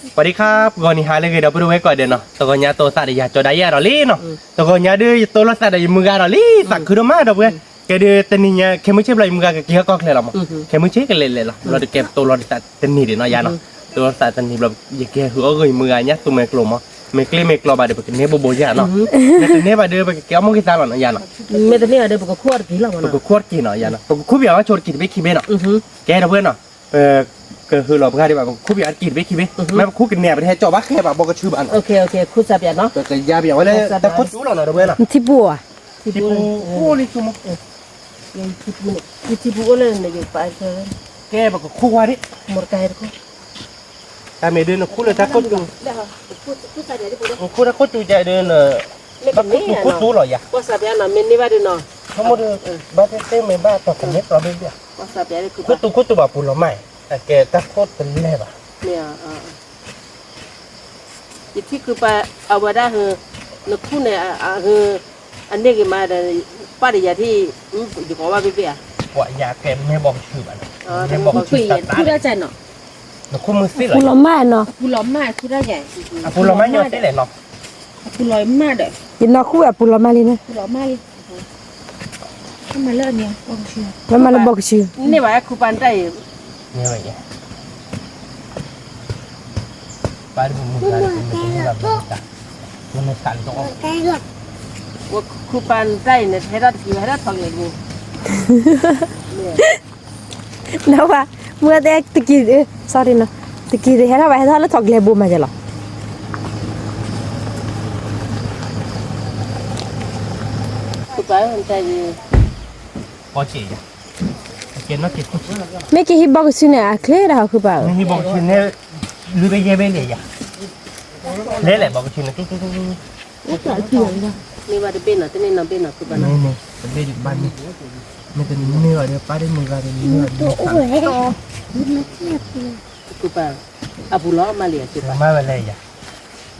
ပှၤဒံခါ ပဂီၢ်နံၤဟါလၢအဂ့ၤ ဒီပုၢ်ဝဲၢ်ကိးဂၤဒဲးနီၤ, တဂီၤညါတိသးဒီးယၤကၠီဒၣ်ယၤဒီးလံနီၤ, တဂီၤညါဒုးယတိလီၤသးဒီးယမုၢ်ဂၤဒီးလံ, သးခုဒိၣ်မး ဒီပုၢ်ဝဲၢ်, ကဲဒုးတနံၤညါ ခဲမုၢ်ဆ့ၣ်ဘျီယမုၢ်ဂၤကက့ၤဟီၣ်ကီၢ်ချၢလီၤမး, ခဲမုၢ်ဆ့ၣ်ကလဲၤလဲၤလီၤ, ဘျီဒုးကဲတိလီၤသးတနံၤဒံးနီၤယၤနီၤ, တိလီၤသးတနံၤဘျီ ယကဟဲဟုးအီၣ်ဂ့ၤယမုၢ်ဂၤညါ သူမဲာ်ကျိၤမး, မဲာ်ကျ့မဲာ်ကျီဘၣ်ဒီး ပကန့ၢ်ဘိဘိယၤနီၤ, မ့ၢ်တန့ၢ်ဘၣ်ဒီး ပကကဲအီၣ်မူၢ်က့ၤသါလီၤနီၤယၤနီၤ, မ့ၢ်တန့ၢ်ဘၣ်ဒီး ပကခူၣ်အီၣ်တက့ၤလီၤ, ပကခူၣ်အီၣ်တက့ၤနီၤယၤနီၤ, ပကခူၣ်ပယီၤအီၣ်ဆိတက့ၤတဘ့ၣ်ခံဘ့ၣ်နီၤ, ကဲဒီပုၢ်ဝဲၢ်နီၤ ပကဟုးလီၤပှၤဒံးဘၣ်ပကခူၣ်ပယီၤအီၣ်တက့ၤတဘ့ၣ်ခံဘ့ၣ်, မ့ၢ်ပခူၣ်ကန့ၢ်ပတဟဲကၠီဘၣ်ဃဲဘၣ်ဘီကဆူဘၣ်နီၤ, ပကယါပယီၤဝဲလၢတၢ်ခိၣ်တူလီၤနီၤ ဒီပုၢ်ဝဲၢ်နီၤ, ထံပူၤဧါ, ထံပူၤအိၣ်လံဆိမး, ထံပူၤအိၣ်လၢန့ၣ်ကပာ်, ကဲပကခူၣ်ဝဲဒၣ်, တၢ်မ့ၢ်ဒုးနခူၣ်လၢတၢ်ခိၣ်တူ, နခူၣ်တၢ်ခိၣ်တူကဲဒုးန ဘၣ်ခိၣ်တူခိၣ်တူလီၤယၤ, ပှၤစးပယါနီၤ မ့ၢ်န့ၢ်ဘၣ်ဒုးနီၤ, ဆိကမိၣ်ဒုး ဘၣ်သ့ၣ်သ့ၣ်မ့ၢ်ဘၣ်တီၤကန့ၢ်ကျီဘ့ၣ်ဘ့ၣ်, ခိၣ်တူခိၣ်တူဘၣ်ပူၤလီၤမး, အကဲတၢ်ခိၣ်တလဲၤဘၣ်, ယထံၣ်ခုပာ်အဝဲဒၣ်, နခူၣ်န့ၣ်, အန့ၢ်ဂ့ၤမးဒီး, ပၢ်ဒီးယၤထံၣ်, ယကိးဘၣ်ဘ့ၣ်ဘ့ၣ်ဧါ, ပှၤယၤကဲမ့ၢ်ဘီကဆူဘၣ်, မ့ၢ်ဘီကဆူတၢ်တၢ်, နခူၣ်မုၢ်သ့ၣ်လီၤ, ပူၤလီၤမးနီၤ, ပူၤလီၤမး, အပူၤလီၤမးညါသ့လဲၣ်နီၤ, ပူၤလီၤမးဒီး, ယနီၢ်ခူၣ်ဝဲအပူၤလီၤမးလံန့ၣ်, ပူၤလီၤမးလံ, မ့ၢ်မးလၢဘီကဆူ, န့ၢ်ဘၣ်ခူပာ်နတၢ်အံၤ, ခူပာ်နတၢ်အံၤန့ၣ် ဟဲဒၣ်တကံၢ် ဟဲဒၣ်ထီၣ်ကလဲာ်တဘိ, နဝဲ, မုၢ်တဲတကံၢ်, sorry နီၤ, တကံၢ်တဟဲထီၣ်ဘၣ် ဟဲထီၣ်လၢထီၣ်ကလဲာ်ဘိမးကဲလီၤ, ခူပာ်နတၢ်အံၤ မ့ၢ်က့ၤဟံၣ်ဘီကဆူန့ၣ် အချ့ဒၣ်ဟီၣ်ခုပၢ်ဧၢ, လွံၢ်ဘ့ၣ်ယဲၢ်ဘ့ၣ်လံယၤ, လဲၤလဲၤဘီကဆူန့ၣ်, မ့ၢ်ဘၣ်တဘ့ၣ်နီၤ တန့ၢ်နီတဘ့ၣ်နီၤ ခုပၢ်နီၤ, တဘ့ၣ်ဘၣ်န့ၣ်, မ့ၢ်တန့ၢ်ဘၣ်ဒီးပၢ်ဒ်မုၢ်ဂၤဒီးန့ၢ်ဘၣ်, ခုပၢ်, အပူၤလီၤမးလံ, မၤဝဲလဲၣ်ယၤ,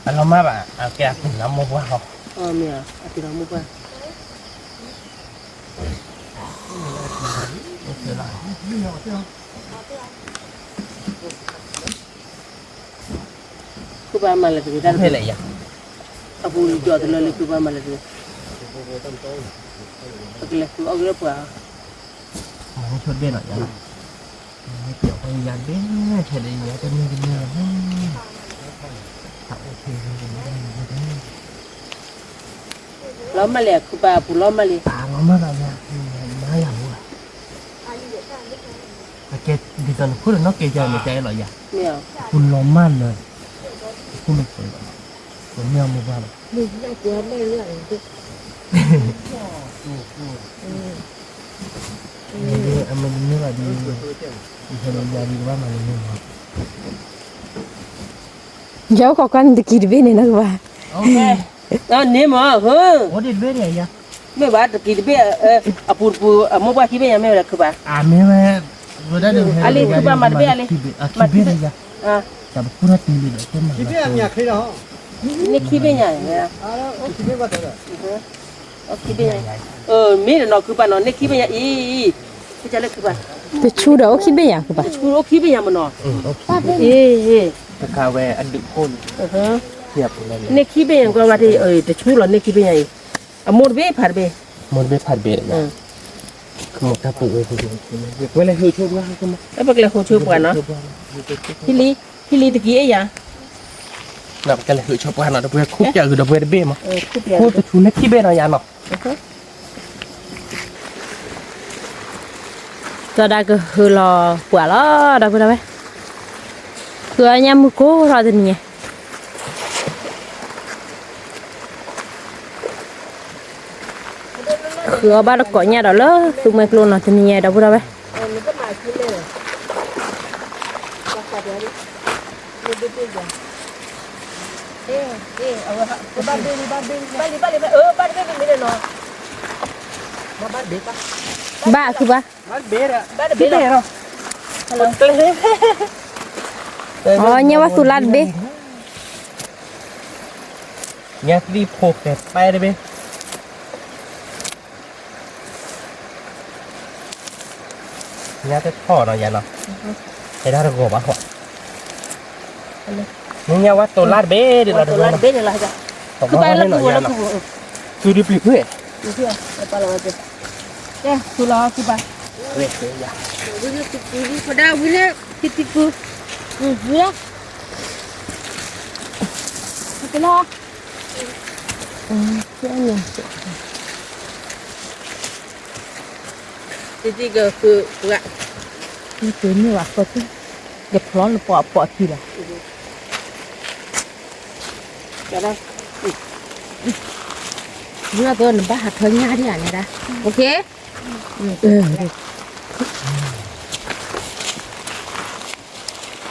အလီၤမၢ်ဘၣ် အကဲအပူၤလီၤမိၢ်ပှၢ်ဟီ, အပူၤလီၤမိၢ်ပှၢ် ခုပၢ်မၤလၢတဂ့ၤတၢ်တဖဲလဲၣ်ယၤ, အပူၤယီၤတလၢလံ ခုပၢ်မၤလၢတဂ့ၤ, ပကလဲၤဃုအီၣ်က့ၤလၢပှၤ, မၤန့ၢ်ဆိတဘ့ၣ်နီၤယၤ, မၤန့ၢ်ပျီၤဃီယၤတဘ့ၣ်, ထဲဒီးယၤတန့ၢ်တန့ၢ်လီၤ, တၢ်အိၣ်ဖဲ လီၤမၢ်လံ ခုပၢ် အပူၤလီၤမၢ်လံ, ပာ်လီၤမၢ်ဘၣ်ယၤ, မၤယၤမူဘၣ်, အကဲဒ်သိးနခိၣ်လၢနီၢ်ကဲယၤန့ၣ် ကဲလီၤယၤ, အပူၤလီၤမၢ်လၢ, အခိၣ်မ့ၢ်ပှဲၤဘၣ်, ပမ့ၢ်အမိၢ်ပှၢ်ဘၣ်, အမ့ၢ်တမ့ၢ်ဘၣ်ဒီး, ယၤဒုးကဘၣ်မၤန့ၢ်မ့ၢ်မး, ယအိၣ်ခိးကွၢ်နတကံၢ်တဘ့ၣ်န့ၣ်နီၤကဘၣ်, န့ၣ်မး, မ့ၢ်ဘၣ်တကံၢ်တဘ့ၣ်, အပူၤတပူၤ အမိၢ်ပှၢ်ခံဘ့ၣ်ညါမ့ၢ်ဝဲဒၣ်ခုပၢ်, အလံ ခုပၢ်မၤတဘ့ၣ်အလံ, န့ၢ်ခံဘ့ၣ်ညါ, ခံဘ့ၣ်ညါ, မ့ၢ်နီၤခုပၢ်နီၤ န့ၢ်ခံဘ့ၣ်ညါအံၤ, တဆူဒီးအိၣ်ခံဘ့ၣ်ညါခုပၢ်, အိၣ်ခံဘ့ၣ်ညါမ့ၢ်နီၤ, တခါဝဲအဒုးခိၣ်န့ၣ်, န့ၢ်ခံဘ့ၣ်ညါကွၢ်ဝဲ, တဆူလီၤန့ၢ်ခံဘ့ၣ်ညါအံၤ, အမိၢ်တဘ့ၣ်ဖးတဘ့ၣ်, မိၢ်တဘ့ၣ်ဖးတဘ့ၣ်, ပကလဲၤဟိးဆိပှၤနီၤ, ပကလဲၤဟိးဆိပှၤနီၤ, ဟံၣ်လံ, ဟံၣ်လံတကံၢ်အ့ၣ်ယၤ ပကလဲၤဟိးဆိပှၤနီၤ ဒီပုၢ်ဝဲၢ် ခိၣ်ပၠးဂုာ်ဒီပုၢ်ဝဲၢ်တဘ့ၣ်မး, ခိၣ်တဆူန့ၢ်ခံဘ့ၣ်နီၤယၤနီၤ, ကၠီဒၣ်ကဟုးလီၤပှၤလီၤ ဒီပုၢ်ဝဲၢ်, ဃုအီၣ်ညၣ်မုၢ်ကိးထီၣ်တနံၤညါ ဃုအီၣ်ဘၣ်တကိးညၣ်ဒီးလၢသူမှဲကျိနီၤ တနံၤညါဒီပုၢ်ဝဲၢ်, ဘၣ်ခုဘၣ်, အီ ညၣ်ဝဲသူလါတဘ့ၣ်, ညၣ်သံၣ်ဖိဃဲၤပဲတဘ့ၣ်, ညၣ်တထီၣ်နီၤယၤနီၤ, ဟဲဒၣ်တဂီၤဘၣ်ဃီ, နညါဝဲတိၤလါတဘ့ၣ်ဒ်လီၤတဘ့ၣ်လီၤ, တိၤလါတဘ့ၣ်န့ၣ်လီၤ, ခုဘၣ်လၢပူၤဝဲလၢပူၤ, သူဒုပျံၤဖုၣ်, ကဲ သူလီၤခုဘၣ်, ဝံၤလၢပူၤ, ဝံၤလၢပူၤ, ဝံၤလၢ, ကဲလီၤ, တံကဖုပှၤ, တံန့ၢ်ဘၣ်ဃီ, ကဖျီလၢပှၤအပိာ်ထံလီၤ, ဝံၤလၢကနဘၣ်ဟးထၢညၣ်ဒံးဧါန့ၣ်ဒၣ်,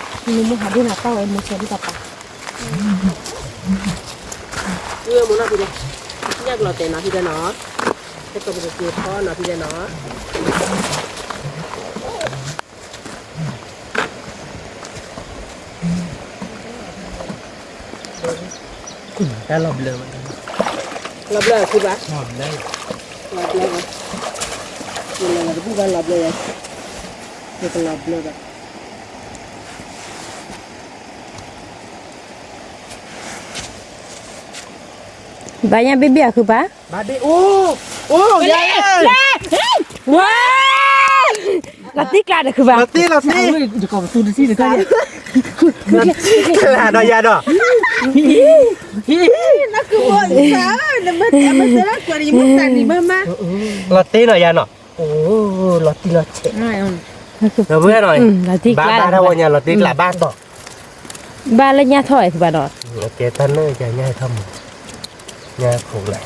နမ့ၢ်ဟးဒိၣ်နၤတၢ်ဝဲမ့ၢ်ဆၢဒ်တၢ်ပာ်, ဝဲမ့ၢ်နီၢ်ဖံလဲၣ်, ညၣ်ကလီၤတဲာ်နီၢ်ဖံလဲၣ်နီၤ, ဟဲကီးပကက့ၤဖီနီၢ်ဖံလဲၣ်နီၤ. တၢ်လီၤဘျၢဘၣ်, လီၤဘျၢခုဘၣ်, လီၤဘျၢ, လီၤဘျၢဘၣ်, ယလဲၤလီၤတဘူၣ်ဘၣ်လီၤဘျၢယၤ, ယကလီၤဘျၢဘၣ်. ဘၣ်ညါဘ့ၣ်ဘ့ၣ်အီၤ ဃုဘၣ်, ဘၣ်ဘ့ၣ်, အိၣ်, အိၣ်, ဝဲ, လီၤတံၢ်ကျါဒီးဃုဘၣ်, လီၤတံၢ်, လီၤတံၢ်, လီၤဒီးယၤဒီး, လီၤတံၢ်နီၤယၤနီၤ, အိၣ်, လီၤတံၢ်လီၤဆဲး, ဒီပုၢ်ဝဲၢ်နီၤ, ဘၣ်ဘၣ်တၢ်ဝဲညါ လီၤတံၢ်ကျါဘၣ်တီၢ် ဘၣ်လၢညါထီၣ်ဝဲဖုဘၣ်ဒီး, ကဲတၢ်နၢ်ယၤညါထီၣ်မး, ညါခိးလၢ,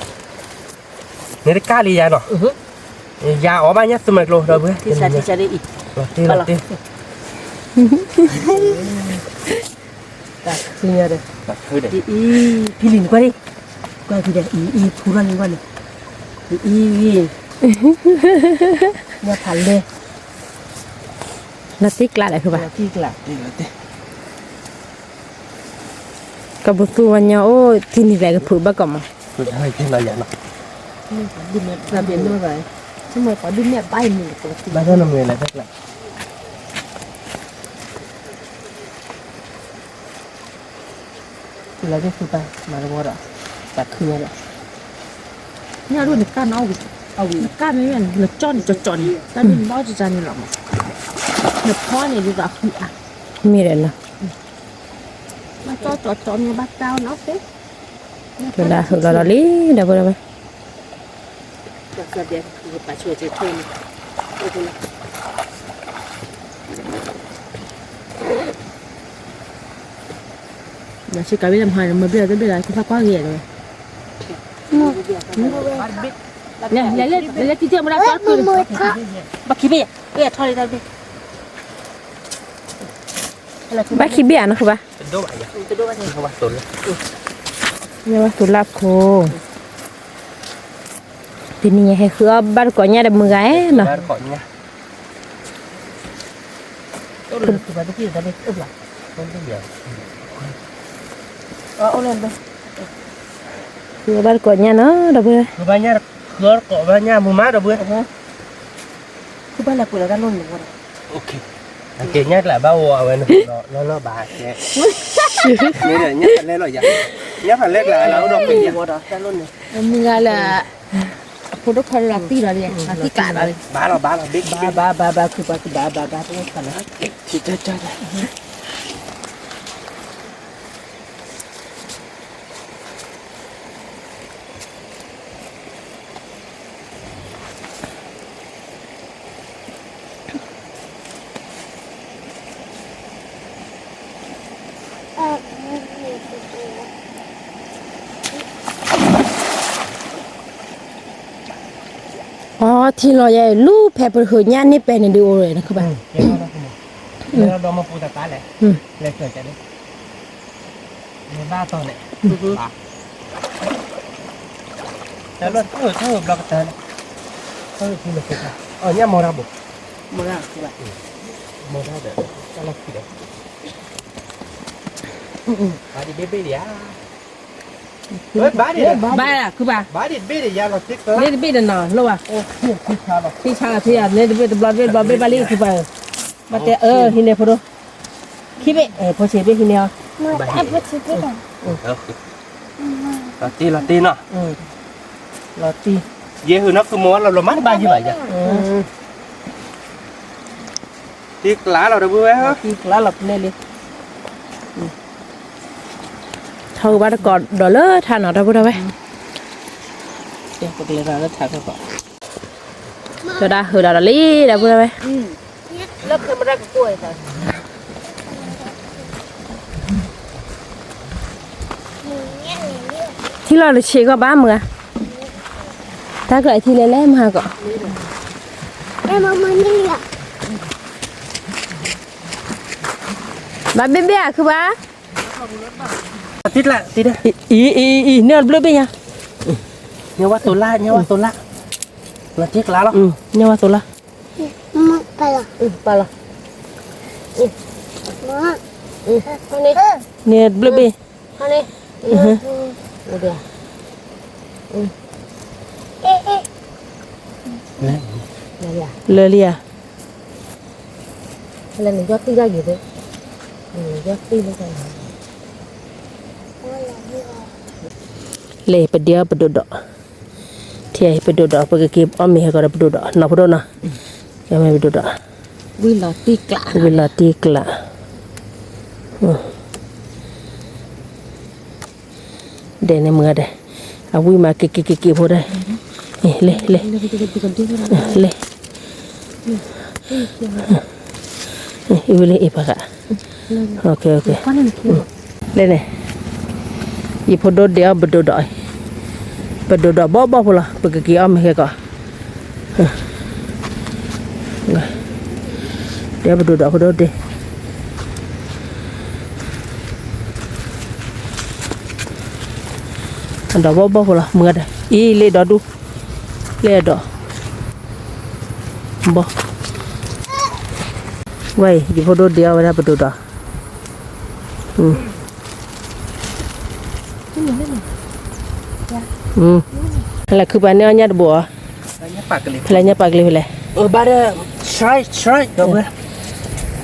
န့ၣ်တကၣ်လံယၤနီၤ, ယၤအီၣ်ဘၣ်ညါသူမၤကျိ ဒီပုၢ်ဝဲၢ်, လီၤတံၢ်လီၤတံၢ်, တၢ်ခုညါဒီး, ဖံလံၤနကွၢ်ဒံး, ကွၢ်ဖံဒီး အံၤအံၤ ဖူထီၣ်လံကွၢ်န့ၣ်, အံၤအံၤ, ညါဖးလဲၢ် လီၤတံၢ်ကျါလဲၣ်ဖုဘၣ်, ကဘီသူဝဲညါအိၣ် ထံနံၤလဲၣ်ကဖုးဘၣ်ကီးမး, ဘၣ်ဒုးမဲာ်ဘၣ်အံၤန့ၣ်, ဘၣ်ဒုးမဲာ်လဲၣ်တၢ်ကျါ လၢက့ၤသူတၢ်မၤတဝီဒီး, တၢ်ခုဝဲဒီး, ညၣ်ဒိၣ်နကၣ်နီၤ, နကၣ်မ့ၢ်ဝဲန့ၣ် နကၠီၣ်န့ၣ်ကၠီၣ်ကၠီၣ်န့ၣ် တၢ်ဒိၣ်နဘၣ်ကၠီၣ်န့ၣ်လီၤမး, နဖီန့ၣ်ဒ်သိးအဃံအါ, မ့ၢ်ဒီးနီၤ, ဘၣ်ကၠီၣ်ကၠီၣ်ကၠီၣ်မ့ၢ်ဘၣ်ကၣ်နီၤသ့, တၢ်ဟုးလီၤဒီးလံ ဒီပုၢ်ဝဲၢ် မၤစ့ကၤဘ့ၣ်လၢမဟါန့ၣ် မၤဘ့ၣ်လီၤတဘ့ၣ်လီၤ ကသၣ်ကွၢ်ဂ့ၤလီၤ, လဲၤလဲၤလဲၤလဲၤ တံၤတံၤမၤဒၣ်ကၠီၣ်ခု, ဘၣ်ခံဘ့ၣ်, ဘၣ်ခံဘ့ၣ်ဧါ နဃုဘၣ်, ညါဝဲသူလၢခိ, တနံၤညါဟဲဃုအီၣ်ဘၣ်တကိးညၣ်ဒီးမုၢ်ဂၤနီၤ, ဃုအီၣ်ဘၣ်တကိးညၣ်နီၤ ဒီပုၢ်ဝဲၢ်, ဃုအီၣ်တကိးဘၣ်ညၣ်မုၢ်မး ဒီပုၢ်ဝဲၢ်, အကဲညၣ်ကျါဘၣ်ဝဲလီၤလီၤဘၣ်, ညၣ်ဖးလဲၢ်လီၤယၤ, ညၣ်ဖးလဲၢ်ကျါလၢအိၣ်ဒီးပှဲၤညၣ်, မုၢ်ဂၤလၢ အဖိဒိၣ်ခွါလီၤတံၢ်လီၤလံ, လီၤတံၢ်ကျါလီၤလံ, ဘၣ်လီၤဘၣ်လီၤ ဘၣ်ဘၣ်ဘၣ်ဘၣ် ခုဘၣ်ခုဘၣ်ဘၣ်ဘၣ် တၢ်လီၤခါလီၤ, အီ ထံလီၤယဲ လူၤဖဲပဃုာ်ညၣ်န့ၢ်ပဲန့ၣ်ဒုးအိၣ်ရယ်နခုဘၣ်, ဘၣ်တီၢ်န့ၣ်, တၢ်လီၢ်တၢ်ဘျီကတၢၢ်န့ၣ်, ညၣ်မီၤတၢ်ဘိ, မီၤတၢ်, မီၤတၢ်ဒီး, တၢ်လီၢ်ခံဒီး, ဘၣ်ဒံးဘ့ၣ်ဘ့ၣ်ဒံးဧါ, ဘၣ်ဒံး, ဘၣ်ခုဘၣ်, ဘၣ်ဒံးတဘ့ၣ်ဒီးယၤလီၤ, န့ၣ်တဘ့ၣ်ဒီးနီၤ လိၣ်ဘၣ်, ထံဆါလီၤ, ထံဆါလီၤ ထံဆါလီၤ န့ၣ်တဘ့ၣ်တဘျီတဘ့ၣ်တဘျီဘ့ၣ်ဘၣ်လံခုဘၣ်, ဘၣ်တဲအၢ ဟံးန့ၢ်ဖိဒိၣ်, ခံဘ့ၣ် ဖိဆံးဘ့ၣ်ဟံးန့ၢ်အီၤ လီၤတံၢ်လီၤတံၢ်နီၤ, ယဲၢ်ဟုၣ်နီၤ ကုမိၢ်ဝဲလီၤလီၤမးတဘၣ်ယံၤဘၣ်ယၤ, တံၢ်ကျါလီၤဒီပုၢ်ဝဲၢ်, တံၢ်ကျါလီၤပျဲလံ, ထီၣ်ကဘၣ်တကိးဒီးလၢထါနီၤ ဒီပုၢ်ဝဲၢ်, ကလဲၤလၢထါကီး, ကဒၣ်ဟုၣ်ဒီးဒီးလံ ဒီပုၢ်ဝဲၢ် ထံလီၤတဆံးကီးဘၣ်မုၢ်ဧါ, တၢ်ကျးထံလဲၤလဲၣ်မုၢ်ဟါကီး, ဘၣ်ဘ့ၣ်ဘ့ၣ်ဧါ ခုဘၣ်, အံၤ အံၤ အံၤ န့ၢ်အီၤတဘျုးဘ့ၣ်ညါ, ညၣ်ဝါသိလၢ ညၣ်ဝါသိလၢ, လီၤတံၢ်ကျါလီၤ, ညၣ်ဝါသိလၢ, ပာ်လီၤ, ပာ်လီၤ, န့ၢ်တဘျုးဘ့ၣ်, လၢလံဧါ, လဲၤ ပဒ့အီၣ်ပဒိၣ်ဒီး, ထံပဒိၣ်ဒီး ပကက့ၤအီၣ်မ့ၤဟဲကီးဒီးပဒိၣ်ဒီး နီၢ်ဖိဒိၣ်နီၤ, ကမ့ၢ်ပဒိၣ်ဒီး, ဝံၤလီၤတံၢ်ကျါ, ဒဲးန့ၣ်မုၢ်ဂၤဒဲး, အဝံၣ်မးက့ၤက့ၤက့ၤက့ၤဖိဒဲး, လဲၤ လဲၤ လဲၤ, အံၤဝံၤလံအံၤပှၤဂၤ, လဲၤန့ၣ်, ယဖိဒိၣ်ဒဲးအီၣ်ပဒိၣ်ဒီး, ပဒိၣ်ဒီးဘီဘီဖိလီၤ ပကက့ၤအီၣ်မ့ၤဟဲကီး, ဒဲးပဒိၣ်ဒီးဖိဒိၣ်ဒဲး အဒီးဘီဘီဖိလီၤ မုၢ်ဂၤဒဲး အံၤလ့ဒီးဒူၣ်, လ့ဒီး, ဘီ, ဝဲအံၤ ယဖိဒိၣ်ဒဲးအီၣ်ဝဲဒၣ်ပဒိၣ်ဒီး, ဖဲလဲၣ်ခုပာ်န့ၢ်အီၣ်ညၣ်တဘိအီၤ, ဖဲလဲၣ်ညၣ်ပာ်ကလံၤဖဲလဲၣ်,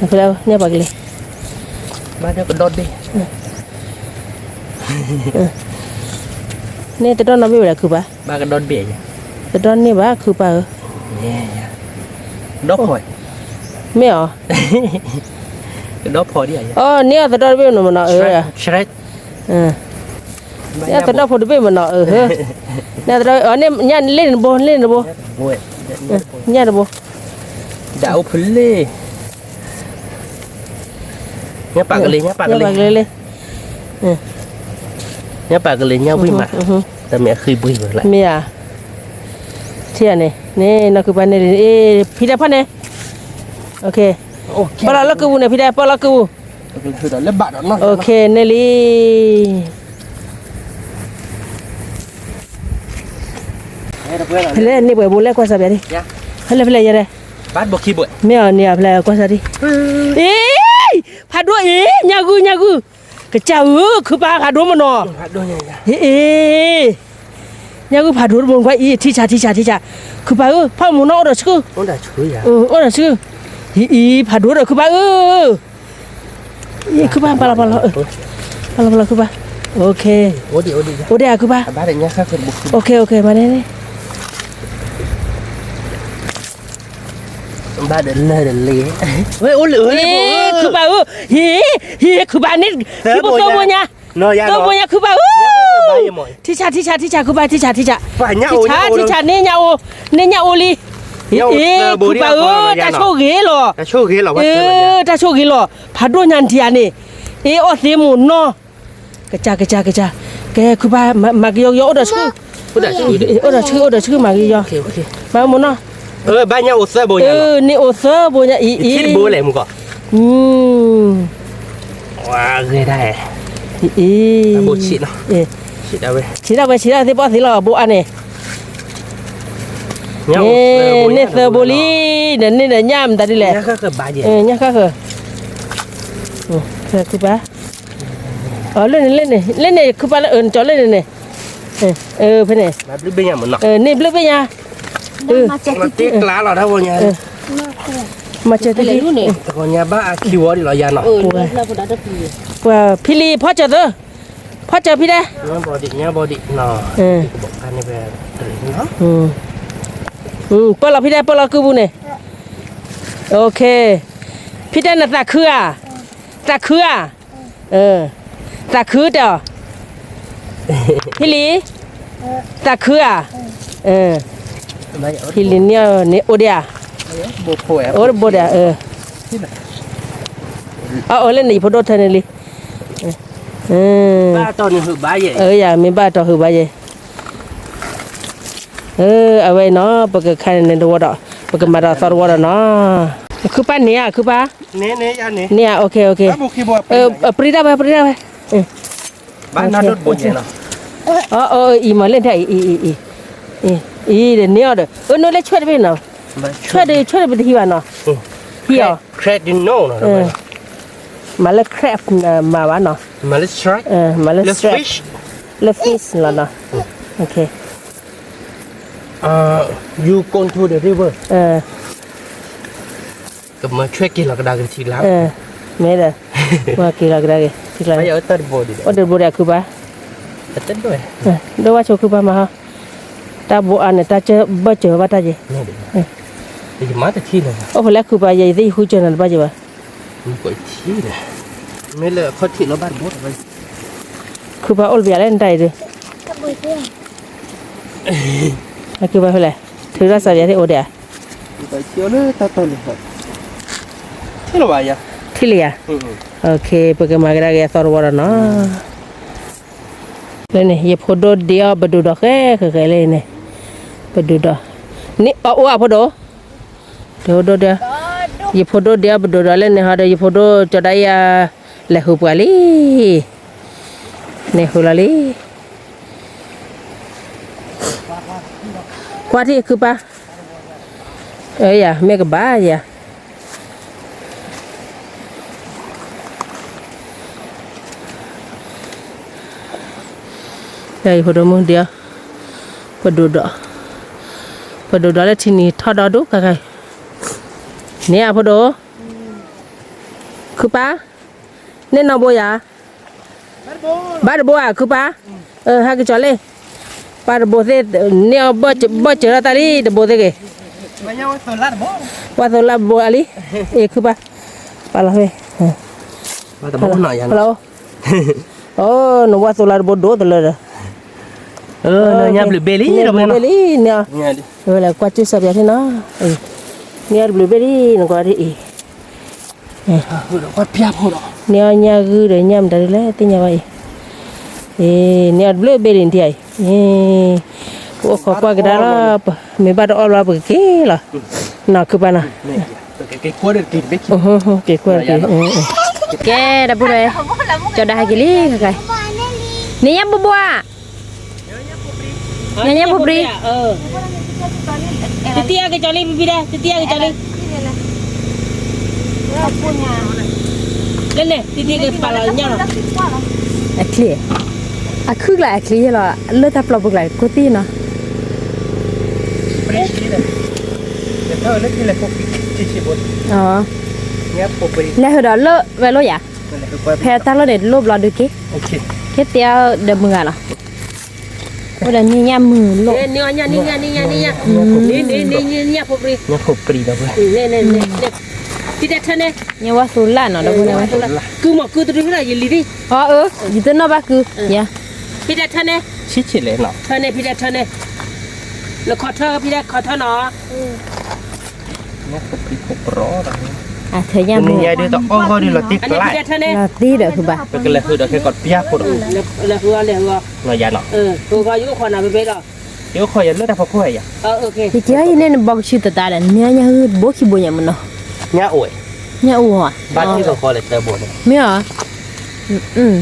ဖဲလဲၣ်ညၣ်ပာ်ကလံၤ, န့ၣ်တဒီနီၢ်ဘ့ၣ်ဝဲဒၣ်ခုပာ်, တဒီန့ၢ်ဘၣ်ခုပာ်ဧၢ, မ့ၢ်အီၤ, အန့ၢ်အီၤသဒီတဘ့ၣ်မနီၤဧၢ, န့ၢ်အီၤသဒီဖိတဘ့ၣ်မနီၤဧၢ, န့ၢ်သဒီ, ညၣ်လ့ၣ်တဘိ လ့ၣ်တဘိ, ညၣ်တဘိ, ဒၣ်အိၣ်ဖဲလဲၣ်, ညၣ်ပာ်ကလံၤ ညၣ်ပာ်ကလံၤလံ, ညၣ်ပာ်ကလံၤ ညၣ်ဝံၣ်မး, တမ့ၢ်အဃံဘှံးဘၣ်လၢ, မ့ၢ်ဧါ, ထံၣ်ဧါန့ၣ် န့ၣ်နီၢ်ခုပာ်န့ၣ်, ဖံတဲဖီန့ၣ်, ပီၣ်လီၤလီၢ်ကုပူၤန့ၣ် ဖံတဲ ပီၣ်လီၤကုပူၤ, န့ၣ်လံ ဖဲလဲၣ်န့ၢ်ပှဲၤဘိလဲၣ်ကွၢ်စၢ်ပျးဒံး, ဖဲလဲၣ်ဖဲလဲၣ်ယဲဒဲး, မ့ၢ်အီၤန့ၣ်အဖဲလဲၣ်ကွၢ်စၢ်ဒံး, အ့, ဖးဒိၣ်အံၤ ညၣ်ဂုၢ်ညၣ်ဂုၢ်, ကစၢ်ဧၢ ခုပာ်ဖးဒိၣ်မနီၤ, အ့, ညၣ်ဂုၢ်ဖးဒိၣ်တဘိနခွါအံၤ ထံဆးထံဆးထံဆး, ခုပာ်ဧၢ ဖးမုၢ်နီၢ်အိၣ်ဒီးဆှုၣ်, အိၣ်ဒီးဆှုၣ်, အံၤ ဖးဒိၣ်ဒီးခုပာ်ဧၢ ခုပာ် ပာ်လီၤပာ်လီၤ, ပာ်လီၤပာ်လီၤခုပာ်, အိၣ်ဒံး အိၣ်ဒံးခုပာ်, အိၣ်ဒံးခုပာ်, ဘၣ်ဒီးလၢဒီးလ့, ခုပာ်ဧၢ, ဟ့ၣ် ဟ့ၣ် ခုပာ်န့ၣ်, သၢဘိညါ, သၢဘိညါခုပာ်ဧၢ, ထံဆးထံဆးထံဆးခုပာ် ထံဆးထံဆး, ထံဆးထံဆးန့ၣ်ညၣ်အိၣ်, န့ၣ်ညၣ်အိၣ်လံ, အ့ ခုပာ်ဧၢ, တၢ်ဆိၣ်ဂ့ၤလီၤ, တၢ်ဆိၣ်ဂ့ၤလီၤ, ဖးဒိၣ်ညါဒံးဧါန့ၣ်, အ့ အီၣ်သ့မိၢ်နီၢ်, ကစၢ် ကစၢ် ကစၢ်, ကဲ ခုပာ် မၤကယီကယီအိၣ်ဒီးဆှုၣ်, အိၣ်ဒီးဆှုၣ် အိၣ်ဒီးဆှုၣ် မၤကယီ, မၤမိၢ်နီၢ်, ဘၣ်ညၣ်အိၣ်သၢဘိညါ, န့ၣ်အိၣ်သၢဘိညါအံၤ, အံၤ, ဝဲဂ့ၤဒၣ်, အံၤ, ဆံးဒၣ်ဝဲ ဆံးဒၣ်ဝဲ ဆံးဒၣ်သ့ၣ်ပီၣ်သ့လီၤ ဘိအါန့ၣ်, န့ၣ်သၢဘိလံ, ဒီးန့ၣ်ဒီးညၣ်မတၤဒ်လဲၣ်, ညၣ်ဃၣ်ဃၢၤ, ခုပာ်, လၢန့ၣ် လၢန့ၣ် လၢန့ၣ် ခုပာ်လၢ ကၠီလၢန့ၣ်န့ၣ်, ဖဲန့ၣ်, န့ၣ်ဘျုးဘ့ၣ်ညါ, မၤစၢၤတက့ၢ်, တဂီၤညါဘၣ်အခံဝီဒံးလီၤယၤနီၤ, ဖံလံၤ ဖီစၢၤသု, ဖီစၢၤဖံတဲ, ပၢလီၤဖံတဲ ပၢလီၤကုပူၤန့ၣ်, ဖံတဲနသးခုဧါ, သးခုဧါ, သးခုတဲအီၤ, ဖံလံၤ, သးခုဧါ, ဖံလံၤန့ၣ်န့ၣ်အိၣ်ဒံးဧါ, အိၣ်တဘိဒံးဧါ, အအိၣ်လၢန့ၣ် ယဖိဒိၣ်ထၢန့ၣ်လံ, ယမ့ၢ်ဘၣ်တီၢ်ဟုးဘၣ်ယဲ, အဝဲနီၤ ပကခါန့ၣ်တဝီဒီး ပကမၤဒီးသီတဝီဒီးနီၤ, ခုပၢ်န့ၣ်ဧါ ခုပၢ်, န့ၣ်ဧါ, ပြံတၢ်ဝဲ ပြံတၢ်ဝဲ, အီ အံၤမၤလၢထံၣ်အံၤ, အံၤဒီးန့ၢ်အီၤဒီး အၢ နအိၣ်လၢဆွဲၣ်တဘ့ၣ်နီၤ, ဆွဲၣ်ဒီး ဆွဲၣ်ဒီးပတဟံးဘၣ်နီၤ, ဟံးအီၤ, မၤလၢ crab မၤဘၣ်နီၤ, မၤလၢ fish လီၤနီၤ,ကမၤဆွဲၣ်က့ၤလီၤကဒါက့ၤထံကျါ, မ့ၢ်ဒီး, က့ၤလီၤကဒါက့ၤထံကျါ, အိၣ်တဘိဒံးခုပၢ်, ဒိၣ်ဝဲဆိခုပၢ်မၤဟီ, တၢ်ဘိအါန့ၣ် တၢ်ဘၢၣ်စၢၤဘၣ်တၢ်က့ၤ, အိၣ်ဖဲလဲၣ်ခုပၢ် ယဲယသ့ၣ်ယဃုစၢၤနၤတဘၣ်က့ၤဘၣ်, ခုပၢ်အိၣ်လၢပယၤလဲၣ်နတၢ်အံၤဒုး, ခုပၢ်ဖဲလဲၣ်, ထုးထီၣ်စးယၤသ့ၣ်အိၣ်ဒံးဧါ, ထံၣ်လံယၤ, ပကမၤကဒါက့ၤအသီတဝီဒီးနီၤ, လၢန့ၣ် ယဖိဒိၣ်ဒ့အီၣ်ပဒိၣ်ဒီးဃဲဃဲဃဲလၢန့ၣ်, ပဒိၣ်ဒီး, န့ၣ်အအိၣ်အဖိဒိၣ် တဒိၣ်ဒီး, ယဖိဒိၣ်ဒ့အီၣ်ပဒိၣ်ဒီးလၢန့ၣ်ဟီဒီး ယဖိဒိၣ်ကၠီဒၤအံၤ လဲၤဃုာ်ပှၤလံ, န့ၣ်ဃုာ်လီၤလံ, ကွၢ်ထံၣ်ခုပၢ်, ယၤ မ့ၢ်ကဘၣ်ယၤ ယဖိဒိၣ်မုၣ်ဒ့အီၣ်, ပဒိၣ်ဒီး, ပဒိၣ်ဒီးလၢထံနံၤထီၣ်ဒီဒူၣ်ခါခါ, န့ၣ်အဖိဒိၣ်, ခုပၢ်, န့ၢ်နီၢ်ဘိယၤ, ဘၣ်တဘိဧါ ခုပၢ်, ဟဲက့ၤကၠီလ့ၣ်, ပၢ်တဘိသ့ၣ်, န့ၢ်အီၣ်ဘၢၣ်စၢၤလီၤတၢ်လံ တဘိသ့ၣ်ဂ့ၤ, ဝၣ်သိလၢတဘိအါလံ, အ့ၣ် ခုပၢ်, ပာ်လီၤဖဲ, ပာ်လီၤ, အိ နဝၣ်သိလၢတဘိဒိၣ်တလၢဒီး, ညၣ်ဘျုးဘ့ၣ်လံ, ဘ့ၣ်လံ, န့ၢ်အီၣ်, ဝဲလဲၤကွၢ်ကၠူၣ်စၢ်ပၠးသ့ၣ်နီၤ, န့ၢ်အီၣ်တဘျုးဘ့ၣ်လံ နကွၢ်ဒ်အံၤ န့ၢ်အီၣ်ညၣ်ဂုၢ်ဒီးညၣ်မတၤဒ်လဲၣ် သ့ၣ်ညါဘၣ်အံၤ, န့ၢ်အီၣ်တဘျုးဘ့ၣ်လံနထံၣ်အံၤ, ပအိၣ်ခိးကွၢ်ကဒါလီၤ, မ့ၢ်ဘၣ်တအီၣ်ဘျီပကက့ၤလီၤ, နီၤခုပၢ်နီၤ, က့ၤကွၢ်တက့ၤ, ကဲ ဒီပုၢ်ဒီဝဲၢ်, ကၠီဒၤဟဲက့ၤလံ, န့ၣ်ညၣ်ဘိဘိဧါ ညါညါဖိပြံ, တတံၢ်အက့ၤကၠီလံ ဖံဖံဒဲ တတံၢ်အက့ၤကၠီလံ, လၢန့ၣ် တတံၢ်က့ၤပာ်လီၤညၣ်လီၤ, အချ့, အခုကျါအချ့ယဲလီၤ, လၢတၢ်ပျီပူၤကျါကိးသံနီၤ, လဲၤဟးဒီးလၢဝဲလိယၤ, ဖဲတၢ်လီၢ်န့ၣ် တလိၣ်ဘျီဒုးက့ၤ, က့ၤတဲဒီးမုၢ်ဂၤလီၤ, အိၣ်ဒီးန့ၢ်ညၣ်မုၢ်လိၣ်, ညၣ်ဖိပြံ, ညၣ်ဖိပြံ, ညၣ်ဖိပြံဒီး, ဖံတဲထၢန့ၣ်, ညၣ်ဝါသိလၣ်နီၤဒီး, ကုမီၤကုတဒုဖဲလၢယလံၤသ့ၣ်, အၢ ယတနီၣ်ဘၣ်ကု, ဖံတဲထၢန့ၣ်, ထၢန့ၣ် ဖံတဲထၢန့ၣ်, လၢခီထၢ ဖံတဲခီထၢနီၤ အထၢညၣ်မုၢ်, လီၤတံၢ်ဒီးဖုဘၣ်, လဲၤဃုအီၤ လဲၤဃုအီၤ, ယက့ၤအီၤယန့ၣ်နဘီကဆူတတါဒီး ညၣ်ညၣ်ဘိခံဘိညါမနီၤ, ညၣ်အိၣ်, မ့ၢ်ဧါ, ယခိၣ်လၢတက့ၤမ့ၢ်ဧါအံ